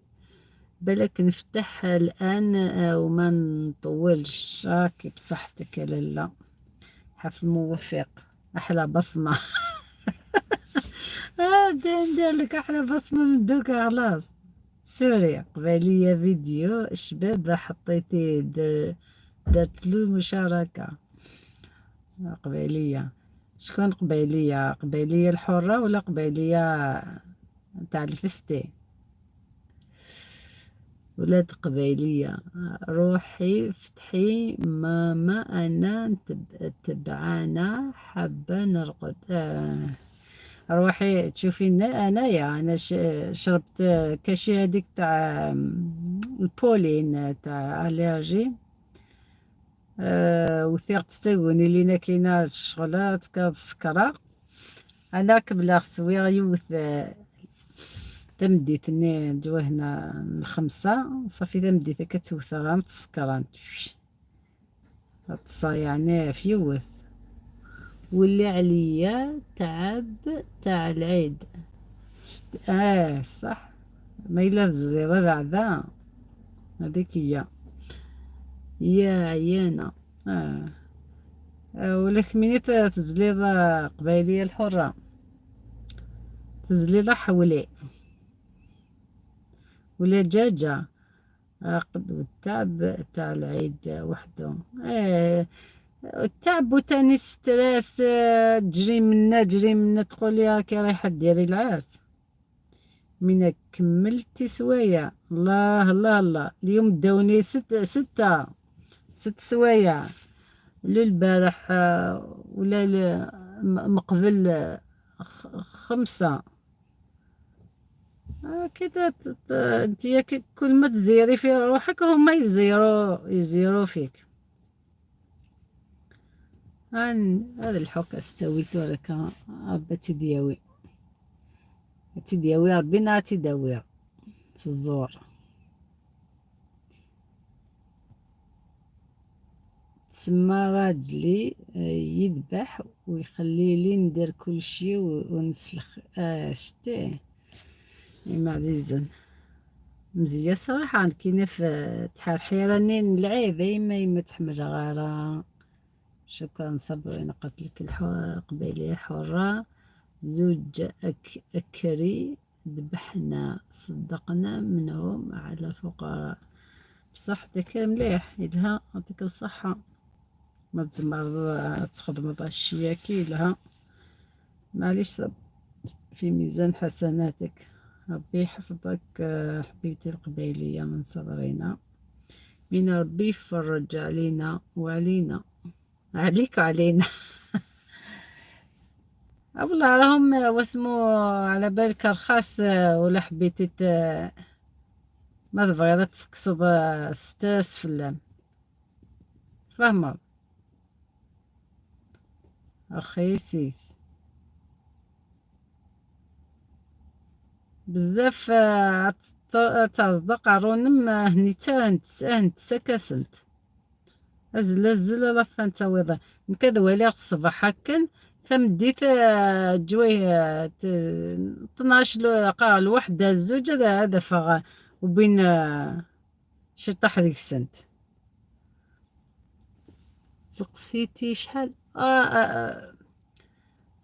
بالك نفتح الآن وما نطولش. راكي بصحتك يا لاله، حفل موفق، أحلى بصمة. ندير لك أحلى بصمة من دوكا خلاص. سوري قبالية فيديو شباب حطيتي درت له مشاركة. قبيلية شكون قبيلية؟ قبيلية الحرة ولا قبيلية تاع الفستي؟ ولاد قبيلية روحي فتحي ماما، أنا تبعانا حابة نرقد. روحي تشوفي انايا، انا شربت كاشي هذيك تاع ال pollen تاع allergie، وثيقت تستغوني لينا كاينه الشغلات كالسكرة. انا كبلاغ سويغ يوث تمديت ني جو هنا الخمسة صافي، تمديت كتوث غام تسكران يعني في يوث. واللي عليا تعب تاع العيد. صح، ما الا الزريره بعدا هذيك هي يا عيانه. ولا ثميني تزليضه قبيليه الحرة، تزليضه حولي ولا دجاجه. قد التعب تاع العيد وحده. التعب وتاني stress، تجري منا تجري منا، تقولي راكي رايحة ديري العرس. من كملتي سوايع، الله الله الله. اليوم داوني ست سوايع. لو البارح ولا مقبل 5. كده انت كل ما تزيري في روحك هما يزيرو فيك. هذا الحك استويت لك ربي تدياوي تدياوي ربي نا تداوي في الزور. تسمى راجلي يذبح ويخلي لي ندير كل شيء ونسلخ. شتي يما عزيزا مزيان صراحة. كاينة في تحرحيراني العيب يما تحمل غارة. شكرا صبري، قلت لك القبيلية حرة. زوج أكري ذبحنا صدقنا منهم على الفقراء. بصحتك مليح يدها، يعطيك الصحة. ما تزمر تخدم الشياكي لها، معليش في ميزان حسناتك. ربي يحفظك حبيبتي القبيلية من صبرينا. من ربي يفرج علينا وعلينا، عليك وعلينا. والله راهم واسمو على بالك رخاص، ولا حبيتي ما تبغي تقصد stress في اللام، فاهمة؟ رخيصي بزاف. تصدق عرونم هنيتا هنتسكاسنت ازل ازل لا فانتا ويضا نكاد والي الصباح هكا ثمديت جوي 12 قال الوحدة الزوج هذا فغ وبين شطح ديك السنت. سقسيتي شحال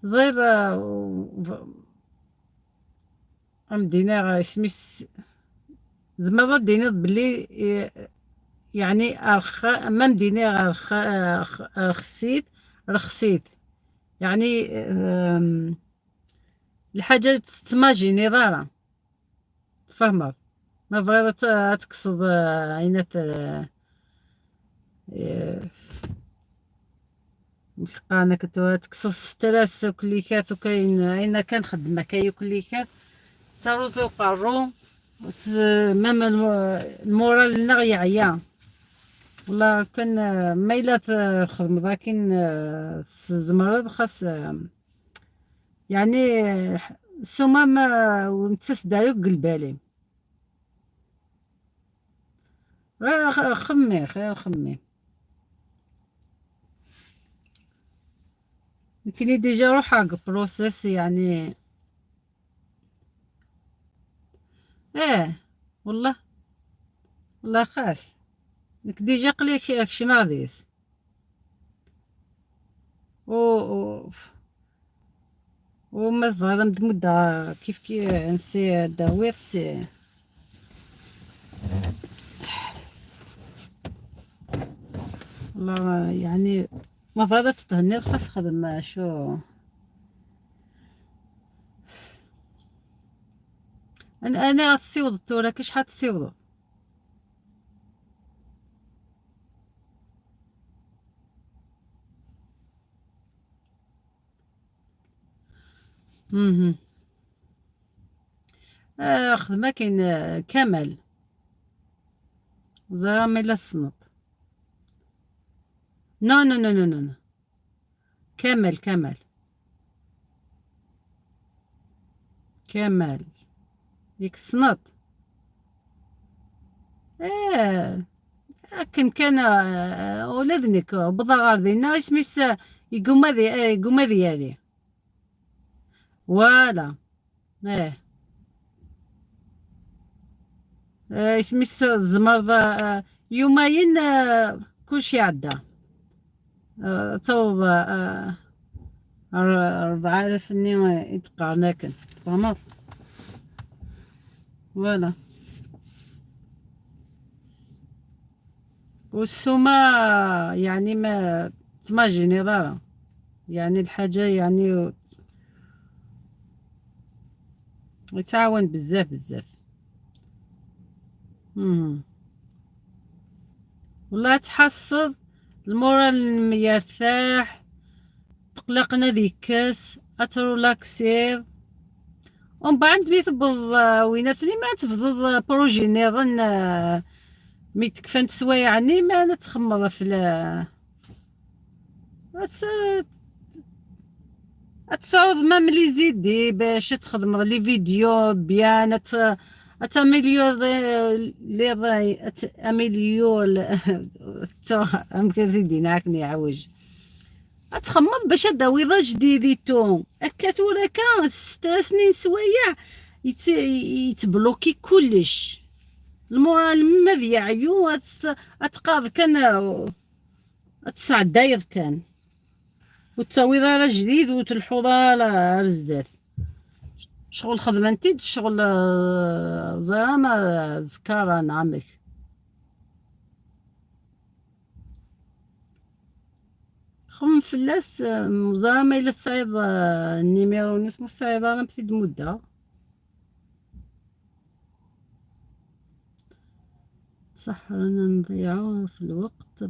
زير مدينة اسمي زعما دينا بلي يعني أرخ ما مدينة رخصيت رخصيت يعني الحاجة تماجيني ضارة، فاهمة؟ ما بغيت تقصد عينات انا كنت تقصد stress وكليكات وكاين عينا كان خدمة كاين كليكات تروزو قارو même ال moral لنا يعيا والله. كان ما الا تخدم لكن الزمرد خاص يعني السومه ما ومتسدايو قلبالي. غير خمي غير خمي. لكن déjà روح process يعني والله والله خاص لك déjà قليك شي ما غاديس و وما تبغى مدة كيف كي نسي داوير سي والله يعني ما فاضت تهني خاص خدم شو. انا غتسيوض التورا كي شحال تسيوض خدمة كاين كمال زعما الا الصنط. non non non non non كمال كمال كمال ديك الصنط. كان كان ولادنك بضا غاردينا اسميس يقوم يقوم ديالي voilà. اسميس الزمرض يومين كلشي عدى توض 4000 ني يتقارناكن فهمت voilà. والسومة يعني ما تماجيني ضارة يعني الحاجة يعني يتعاون بزاف بزاف. والله تحصد ال moral يرتاح تقلقنا ذيك كاس اترولاكسير ومن بعد مي تبض ويناتني ما تفضض projet نظن مي تكفنت سوايع ما نتخمر في تصعود même les idées باش تخدم les vidéos bien اتاميليور لي اميليور ام ديناك عوج تخمض باش داوي جديديتو هكا ثورا كا 6 سنين سوايع يتبلوكي كلش ال moral ما يعيو اتقاض كان تصعد كان وتساوي راه جديد وتلحوظ راه رزدات شغل خدمة انت شغل زعما زكارة نعمك خم فلاس زعما الا تصعيب ال numéro نيس مو صعيب راه مفيد مدة. صح رانا نضيعو في الوقت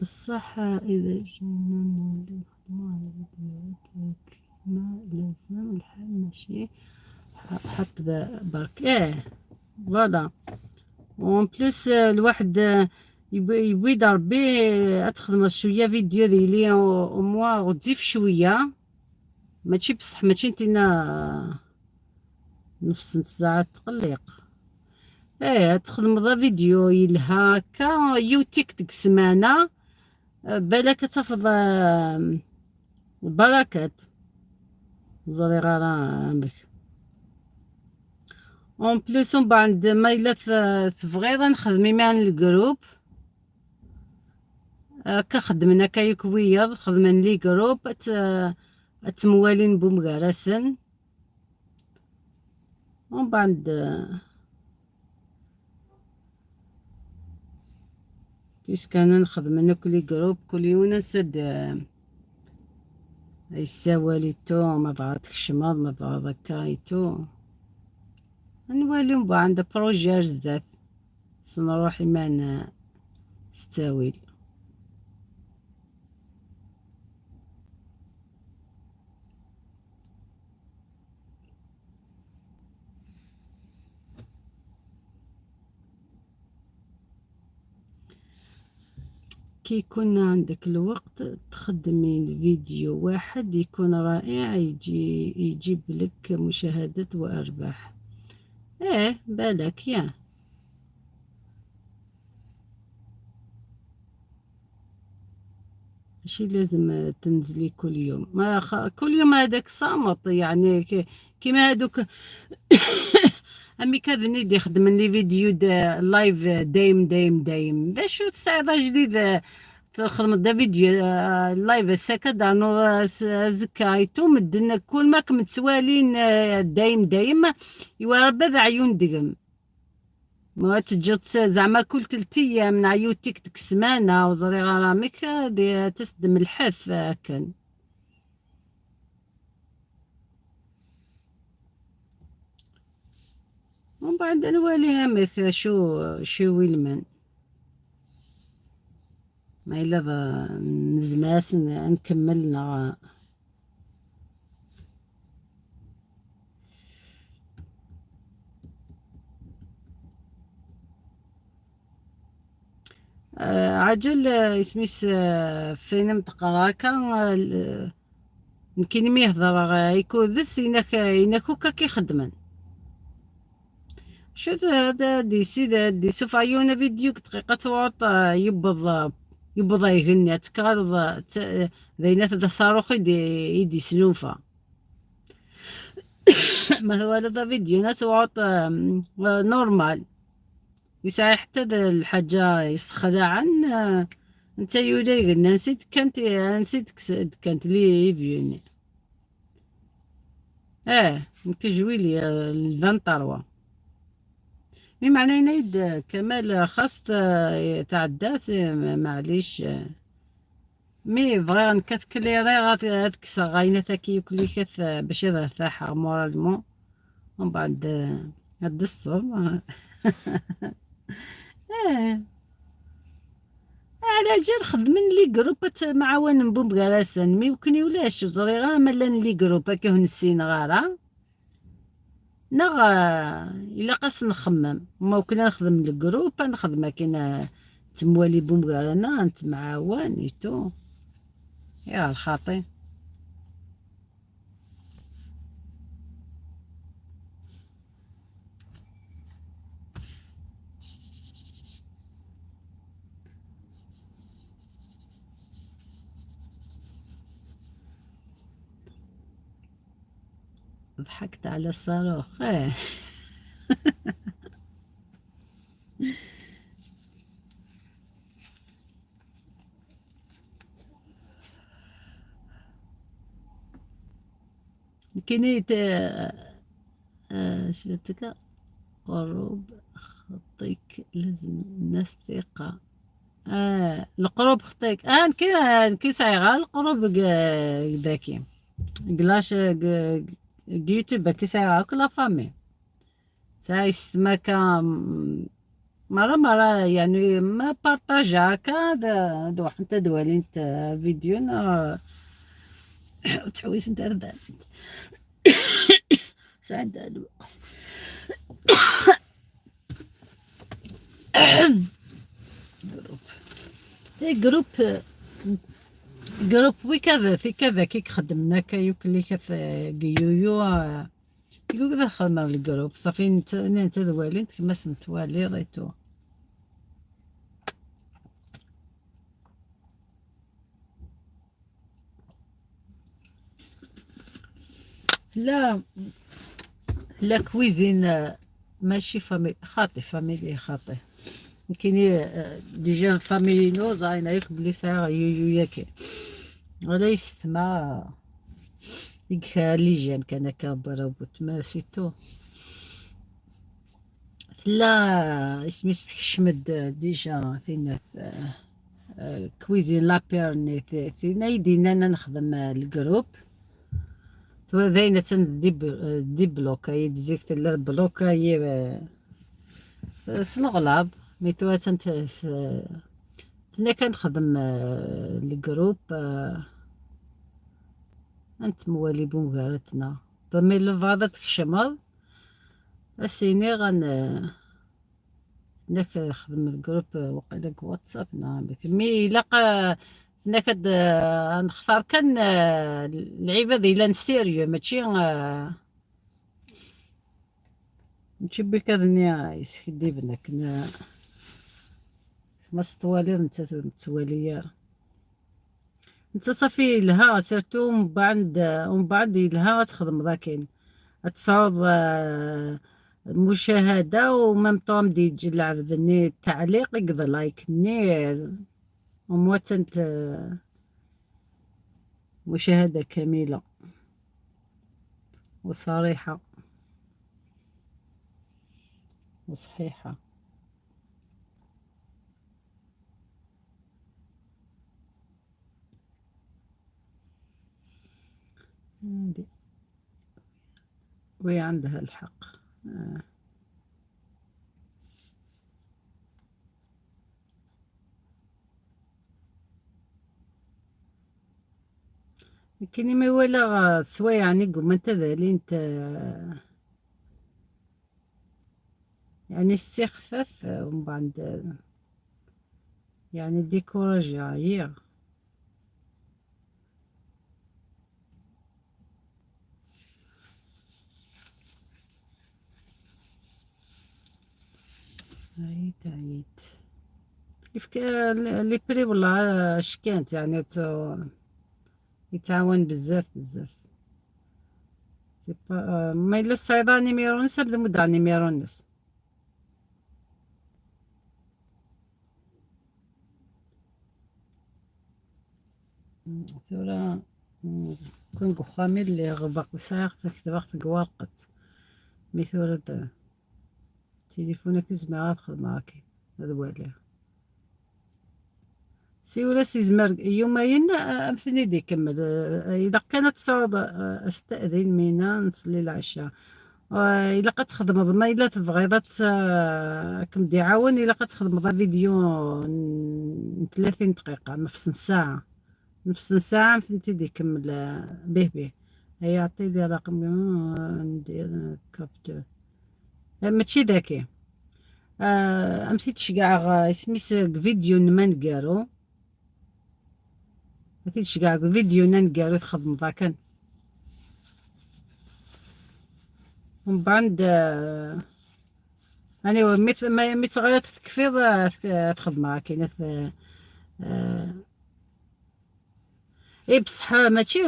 بصح إذا جينا نولي نخدمو على فيديوهات كيما لازم الحال، ماشي حط برك. ايه voilà، en plus الواحد يبغي ربي تخدم شوية فيديو ديالي au moins غتزيف شوية، ماشي بصح ماشي نتينا نفس ساعات تقلق. ايه تخدم ذا فيديو يلها كا يوتيك ديك السمانه بالك تفض البركات زري غير عندك. en plus من بعد ما الا تبغيض نخدمي مع ال groupe هكا خدمنا كيكويض خدمنا les groupes تموالين بومغارسن. ومن بعد puisque انا نخدم انا كل groupe كل يوم نسد يساوالي تو ما بغات كشماض ما بغا هكا نوالي من بعد projet زدات سنروح إيمان ستاويل. كي يكون عندك الوقت تخدمي فيديو واحد يكون رائع، يجيب لك مشاهدات وأرباح. ايه بالك يا ماشي لازم تنزلي كل يوم، ما كل يوم هذاك صامت يعني كيما هذوك امي كذني دي يخدم لي فيديو دا live دايم دايم دايم دا شو تسعيضه جديد تخدم دا فيديو live ساكا دانو زكايتو مدنا كل ما كمتوالين دايم دايم يوا ربي ذا عيون دقم ما تجط زعما كل 3 ايام نعيوتيك ديك السمانه وزري غرامك دي تسدم الحث كان. ومن بعد نوالي همك شو ويلمن ما إلا نزماس نكمل. عجل اسميس فينم تقراكا يمكن ميهضر يكون ذس يناك كيخدمن شو هذا دي سيد دي سوف عيونا فيديو دقيقة توعط يبض يغني تكرر ذينات هذا صاروخ يدي سلوفة ما هو هذا فيديو ناس توعط نورمال يسعى حتى الحاجة يسخلع عن انت يولا يغني نسيت كانت نسيت كانت لي فيوني نكجوي لي 23 مي معناه ينايد كمال خاص تعدات معليش مي بغي نكثكليري غاتكسر غاينة تاكي كلي كث باش يرتاح moralement ومن بعد هاد على جال خدمن les groupes مع وين بومغراسن mais وكني ولاش زري غير ملان les groupes كي نسين غارة نغ الا قاس نخمم ما كنا نخدم ال groupe نخدم كينا تموالي بومغرانا نتمعاون ايتو يا الخاطي. ضحكت على الصاروخ. كاينة شفتك قروب خطيك لازم الناس ثقة. القروب خطيك نكي سعي القروب ذاكي كلاش يوتيوب كي ساعة كل la famille ساعة يستماكا مرة مرة يعني ما partage هكا دوح انت دوالي انت فيديو نا تحويس انت ربان عندها الوقت. groupe تي groupe oui كذا في كذا كي خدمنا كيوك اللي كيف يويو يقول كذا خدمة ال groupe صافي انت دوالي انت كما سنتوالي ريتو. لا la cuisine ماشي famille خاطي famille خاطي كاين déjà famille نو زاينة ياك بلي ساعة يو ياك ولا يستما يك les jeunes كان كبر ما c'est tout. لا اسمي تكشمد déjà فينا cuisine لا بيرني فينا يدينا نخدم ال groupe ذاين تن débloqua يدزيك تلا bloqua ي سنغلاض mais توا تنت تنا كنخدم ال groupe انت موالي بومغارتنا mais لفاضة تكشمض اسيني غن ناك خدم ال groupe وقيلا واتساب نعم mais الا هناك نختار كان العباد الا sérieux ماشي ماشي بك هذا يسكدي ما ستوالي انت توالي انت صافي لها surtout من بعد لها تخدم ذاكين تصعود المشاهدة و même temps دي العبد التعليق يقدر like ني وموتنت مشاهدة كاملة وصريحة وصحيحة. هادي وهي عندها الحق. لكن ما ولا سوايع يعني قوم انت ذالي انت يعني استخفاف ومن بعد يعني découragé عيا. عييت عييت كيف les prix والله شكانت يعني يتعاون بزاف بزاف. c'est pas ما الا الصيدا numéro نص بدا مدة numéro نص. ثورة كون قخامي اللي غبق ساعة تكتب قوارقت mais ثورة تليفونك زعما تخدم هاكي هذا والي سي ولا سي زمر يومين امثلي دي كمل. الا كانت تصعود استاذن مينا نصلي العشاء. الا قد تخدم ما الا تبغي كم دي عاون الا قد تخدم فيديو 30 دقيقة نفس ساعة نفس ساعة مثل تيدي كمل به به. هيا عطي لي رقم ندير capture ماشي ذاكي. امسيت تشكاع سميس فيديو نمان كارو تشكاع فيديو نان تخدم ذاكن ومن بعد يعني مي تغير تكفي تخدم كاينه. اي بصح ماشي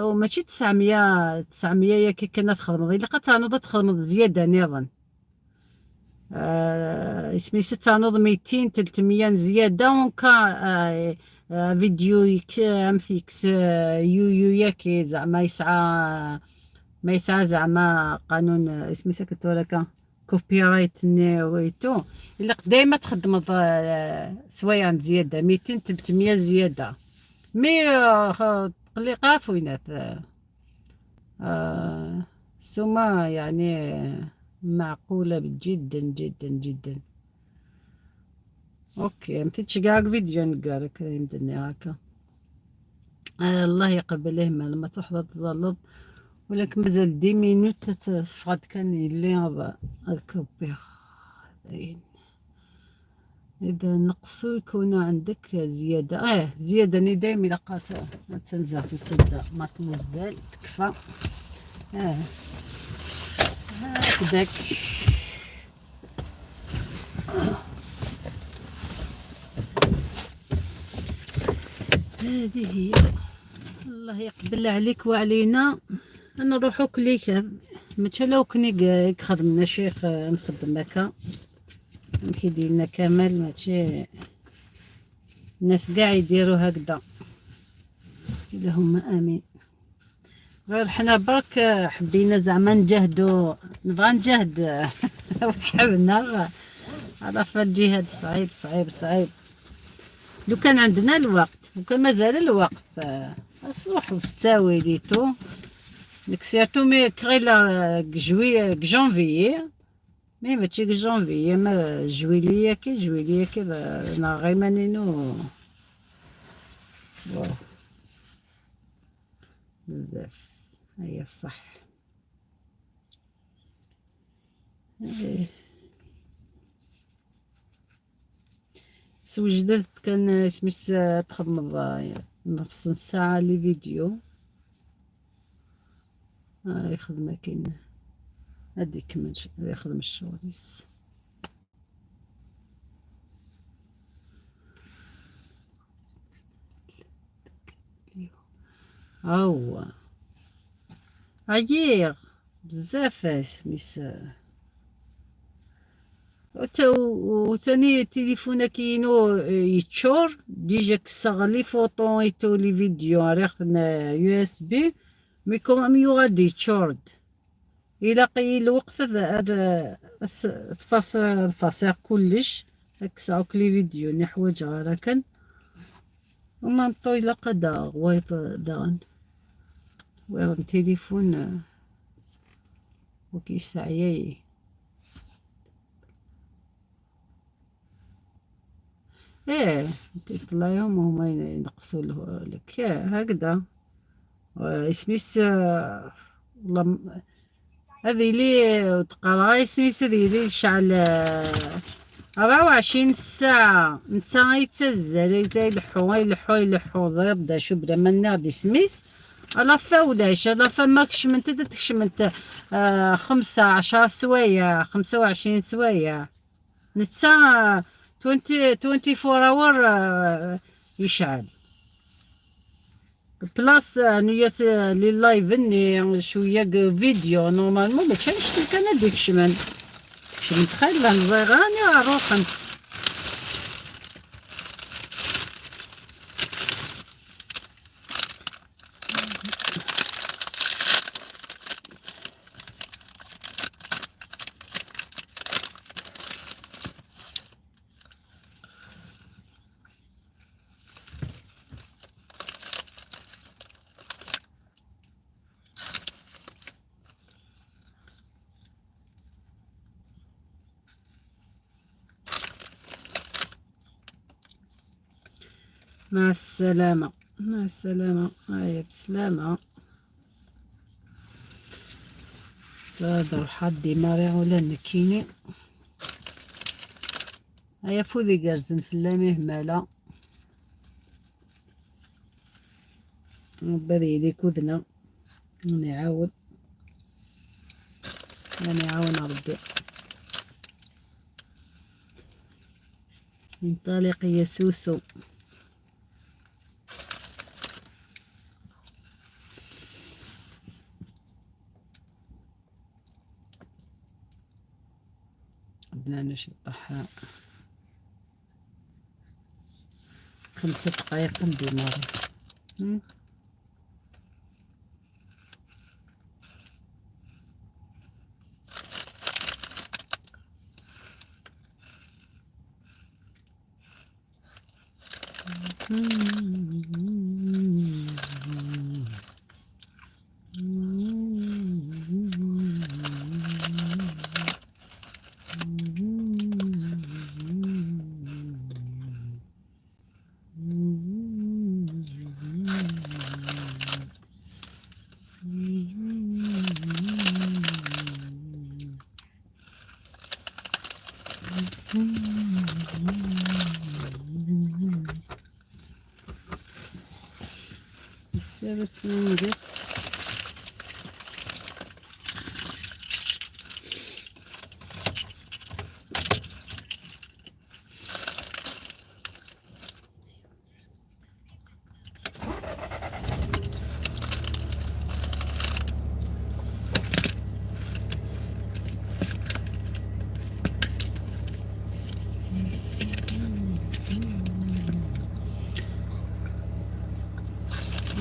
وماشي 900 يا كي كنا تخدم الا قد تنوض تخدم زيادة نظن. اسمي تنوض 200 300 زيادة اونكا فيديو امثيكس يو ياكي زعما يسعى ما يسعى زعما قانون اسمي سكت ولا copyright ني et tout. الا دايما تخدم سوايع زيادة 200 300 زيادة mais تقليقه فوينات سوما يعني معقولة جدا جدا جدا. OK متيتش كاع فيديو نقالك يمدني هكا. الله يقبله ما لما تحضر تظلظ، ولكن مازال 10 minutes تفقد كان يلي الكوبيغ. اذا نقصو يكونوا عندك زيادة. زيادة ني دايما الا قات تنزع في السده ما تمزال تكفى. هكذاك. هذه هي. الله يقبل عليك وعلينا. نروحو كليك ماشي لو كني خدمنا شيخ نخدم هكا كيديرنا كامل، ماشي الناس كاع يديروا هكذا. اللهم امين. غير حنا برك حبينا زعما نجاهدو، نبغى نجاهد وحبنا عرف الجهاد صعيب صعيب صعيب. لو كان عندنا الوقت وكان مازال الوقت الصبح نستاوي ليتو ديك surtout mais كريلا juillet janvier، mais ماشي جونفيي ما جويلية كي جويلية كي نا غير مانينو واو بزاف. هي الصح. سوجدت كان سميت تخدم نفس الساعة les vidéos. يخدم كاين هادي كمل يخدم الشغليس. هاهو عييغ بزاف سميس. وثاني تليفون كينو يتشور déjà كسر les photos et tout les vidéos ريخ USB mais quand même يغادي يتشورد الى قي الوقت هذا تفاصيل كلش كساوك les vidéos نحوج غير كان وما طويلة قدا غويط دان ويض تليفون وكيسعيي. ايه تطلعيهم وهما ينقصوا لك هكذا. اسميس والله هذه لي تقرا اسميس هذه لي شعل 24 ساعة نتا يتزل يلحو يلحو يلحو زيد شو بلا ما نغدي سميس على فا ولاش على فا ما كشمنت تكشمنت 15 سوايع 25 سوايع نتا 24 hour يشعل plus نياس les lives ني شوية vidéo normalement ما كانش كان ديك شمن شمن تخيل نزيغاني روحن. مع السلامة مع السلامة، هيا بسلامة. هذا حد démarrer ولا نكيني. هيا فوذي قرزن في اللامي همالة ربي ليك وذنا نعاود نعاون ربي. انطلقي يا سوسو. بدنا نشطح 5 دقائق نديماري. درت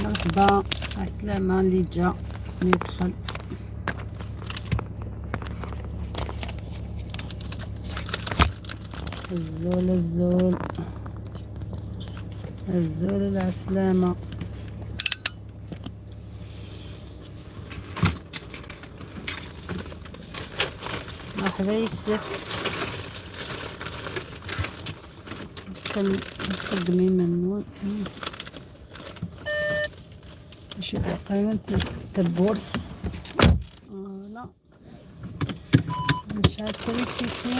مرحبا، عسلامة اللي جا يدخل. الزول الزول الزول، العسلامة. مرحبا يوسف، كان نصدمي منو شي تقريبا تبورس. voilà نشعل l'électricité.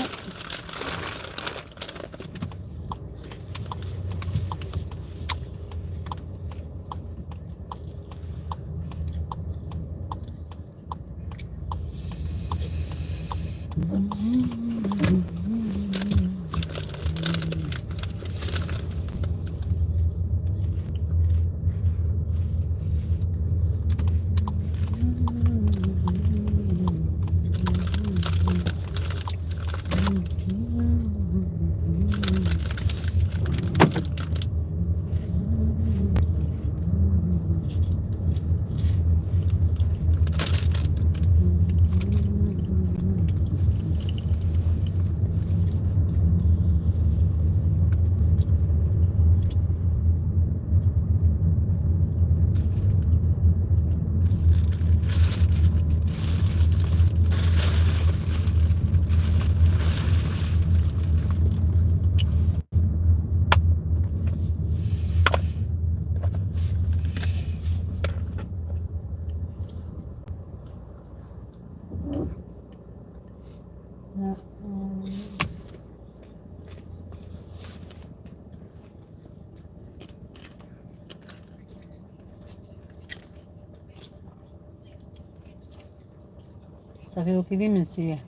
صافي وكذي من سيح.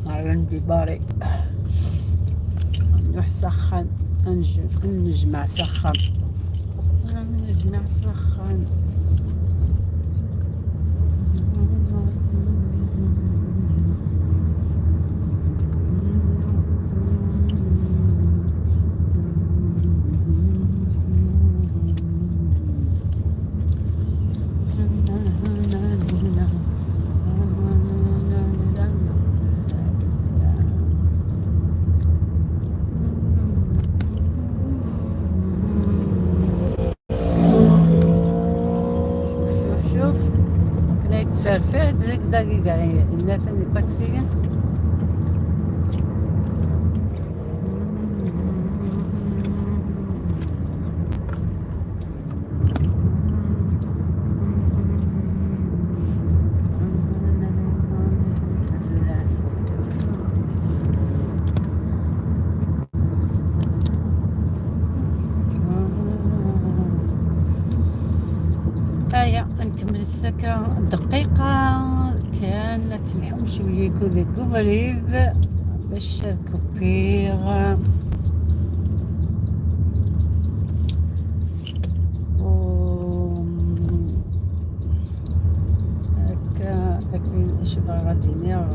عندي باري نروح سخن، نجمع سخن، نجمع سخن. شوف شوف كنا يتفرفر زيكزاكي كاع الناس اللي طاكسيين. هيا نكمل السكة دقيقة، كان تسمحوا شوية كود كوفريد باش كوبيغ و هكا هكا شو غادي ندير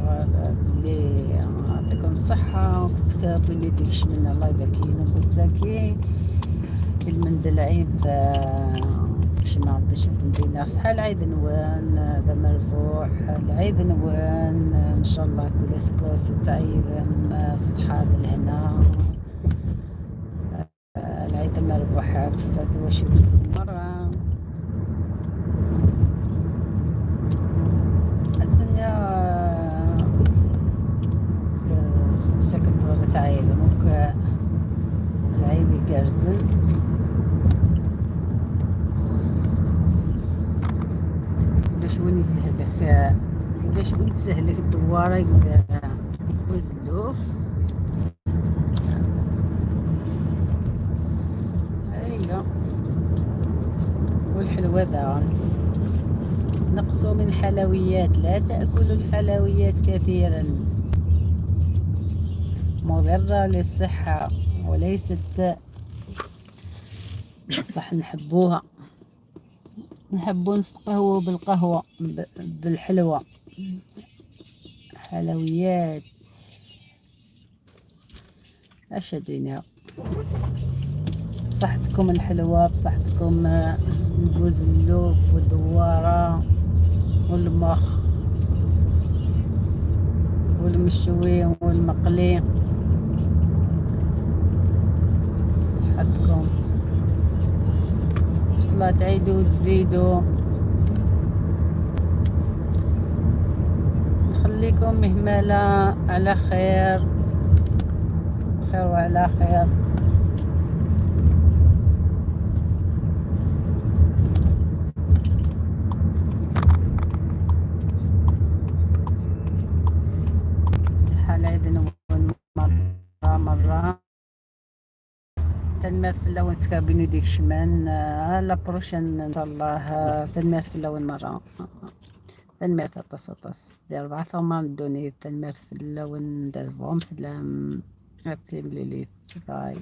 بلي يعطيكم الصحة وكتب اللي ديكش من الله يبارك بزاكي المند العيد شما باش ندينا صحة العيد نوان هذا مربوح العيد نوان ان شاء الله كل سكوس تعيد الصحة الهنا العيد مربوح في واش مرة. أتمنى مساك الدورة تعيد ممكن العيد يقرزن. ولاش كنت سهلك الدوارة بوزلوف. ايوا والحلوة ذا. نقصوا من حلويات، لا تأكلوا الحلويات كثيرا، مضرة للصحة وليست بصح نحبوها، نحبو نستقهوو بالقهوة بالحلوة حلويات. اش دينا؟ بصحتكم الحلوة، بصحتكم البوزلوف والدوارة والمخ والمشوي والمقلي. بصحتكم، ان شاء الله تعيدوا وتزيدوا. نخليكم مهملة على خير، خير وعلى خير. صحة العيد نول مرة مرة. تنمير في اللون سكابيني ديك شمان. la prochaine ان شاء الله. تنمير في اللون مرة، تنمير طاس طاس ديال 4 ثمان دوني. تنمير في اللون دافون في لام. باي.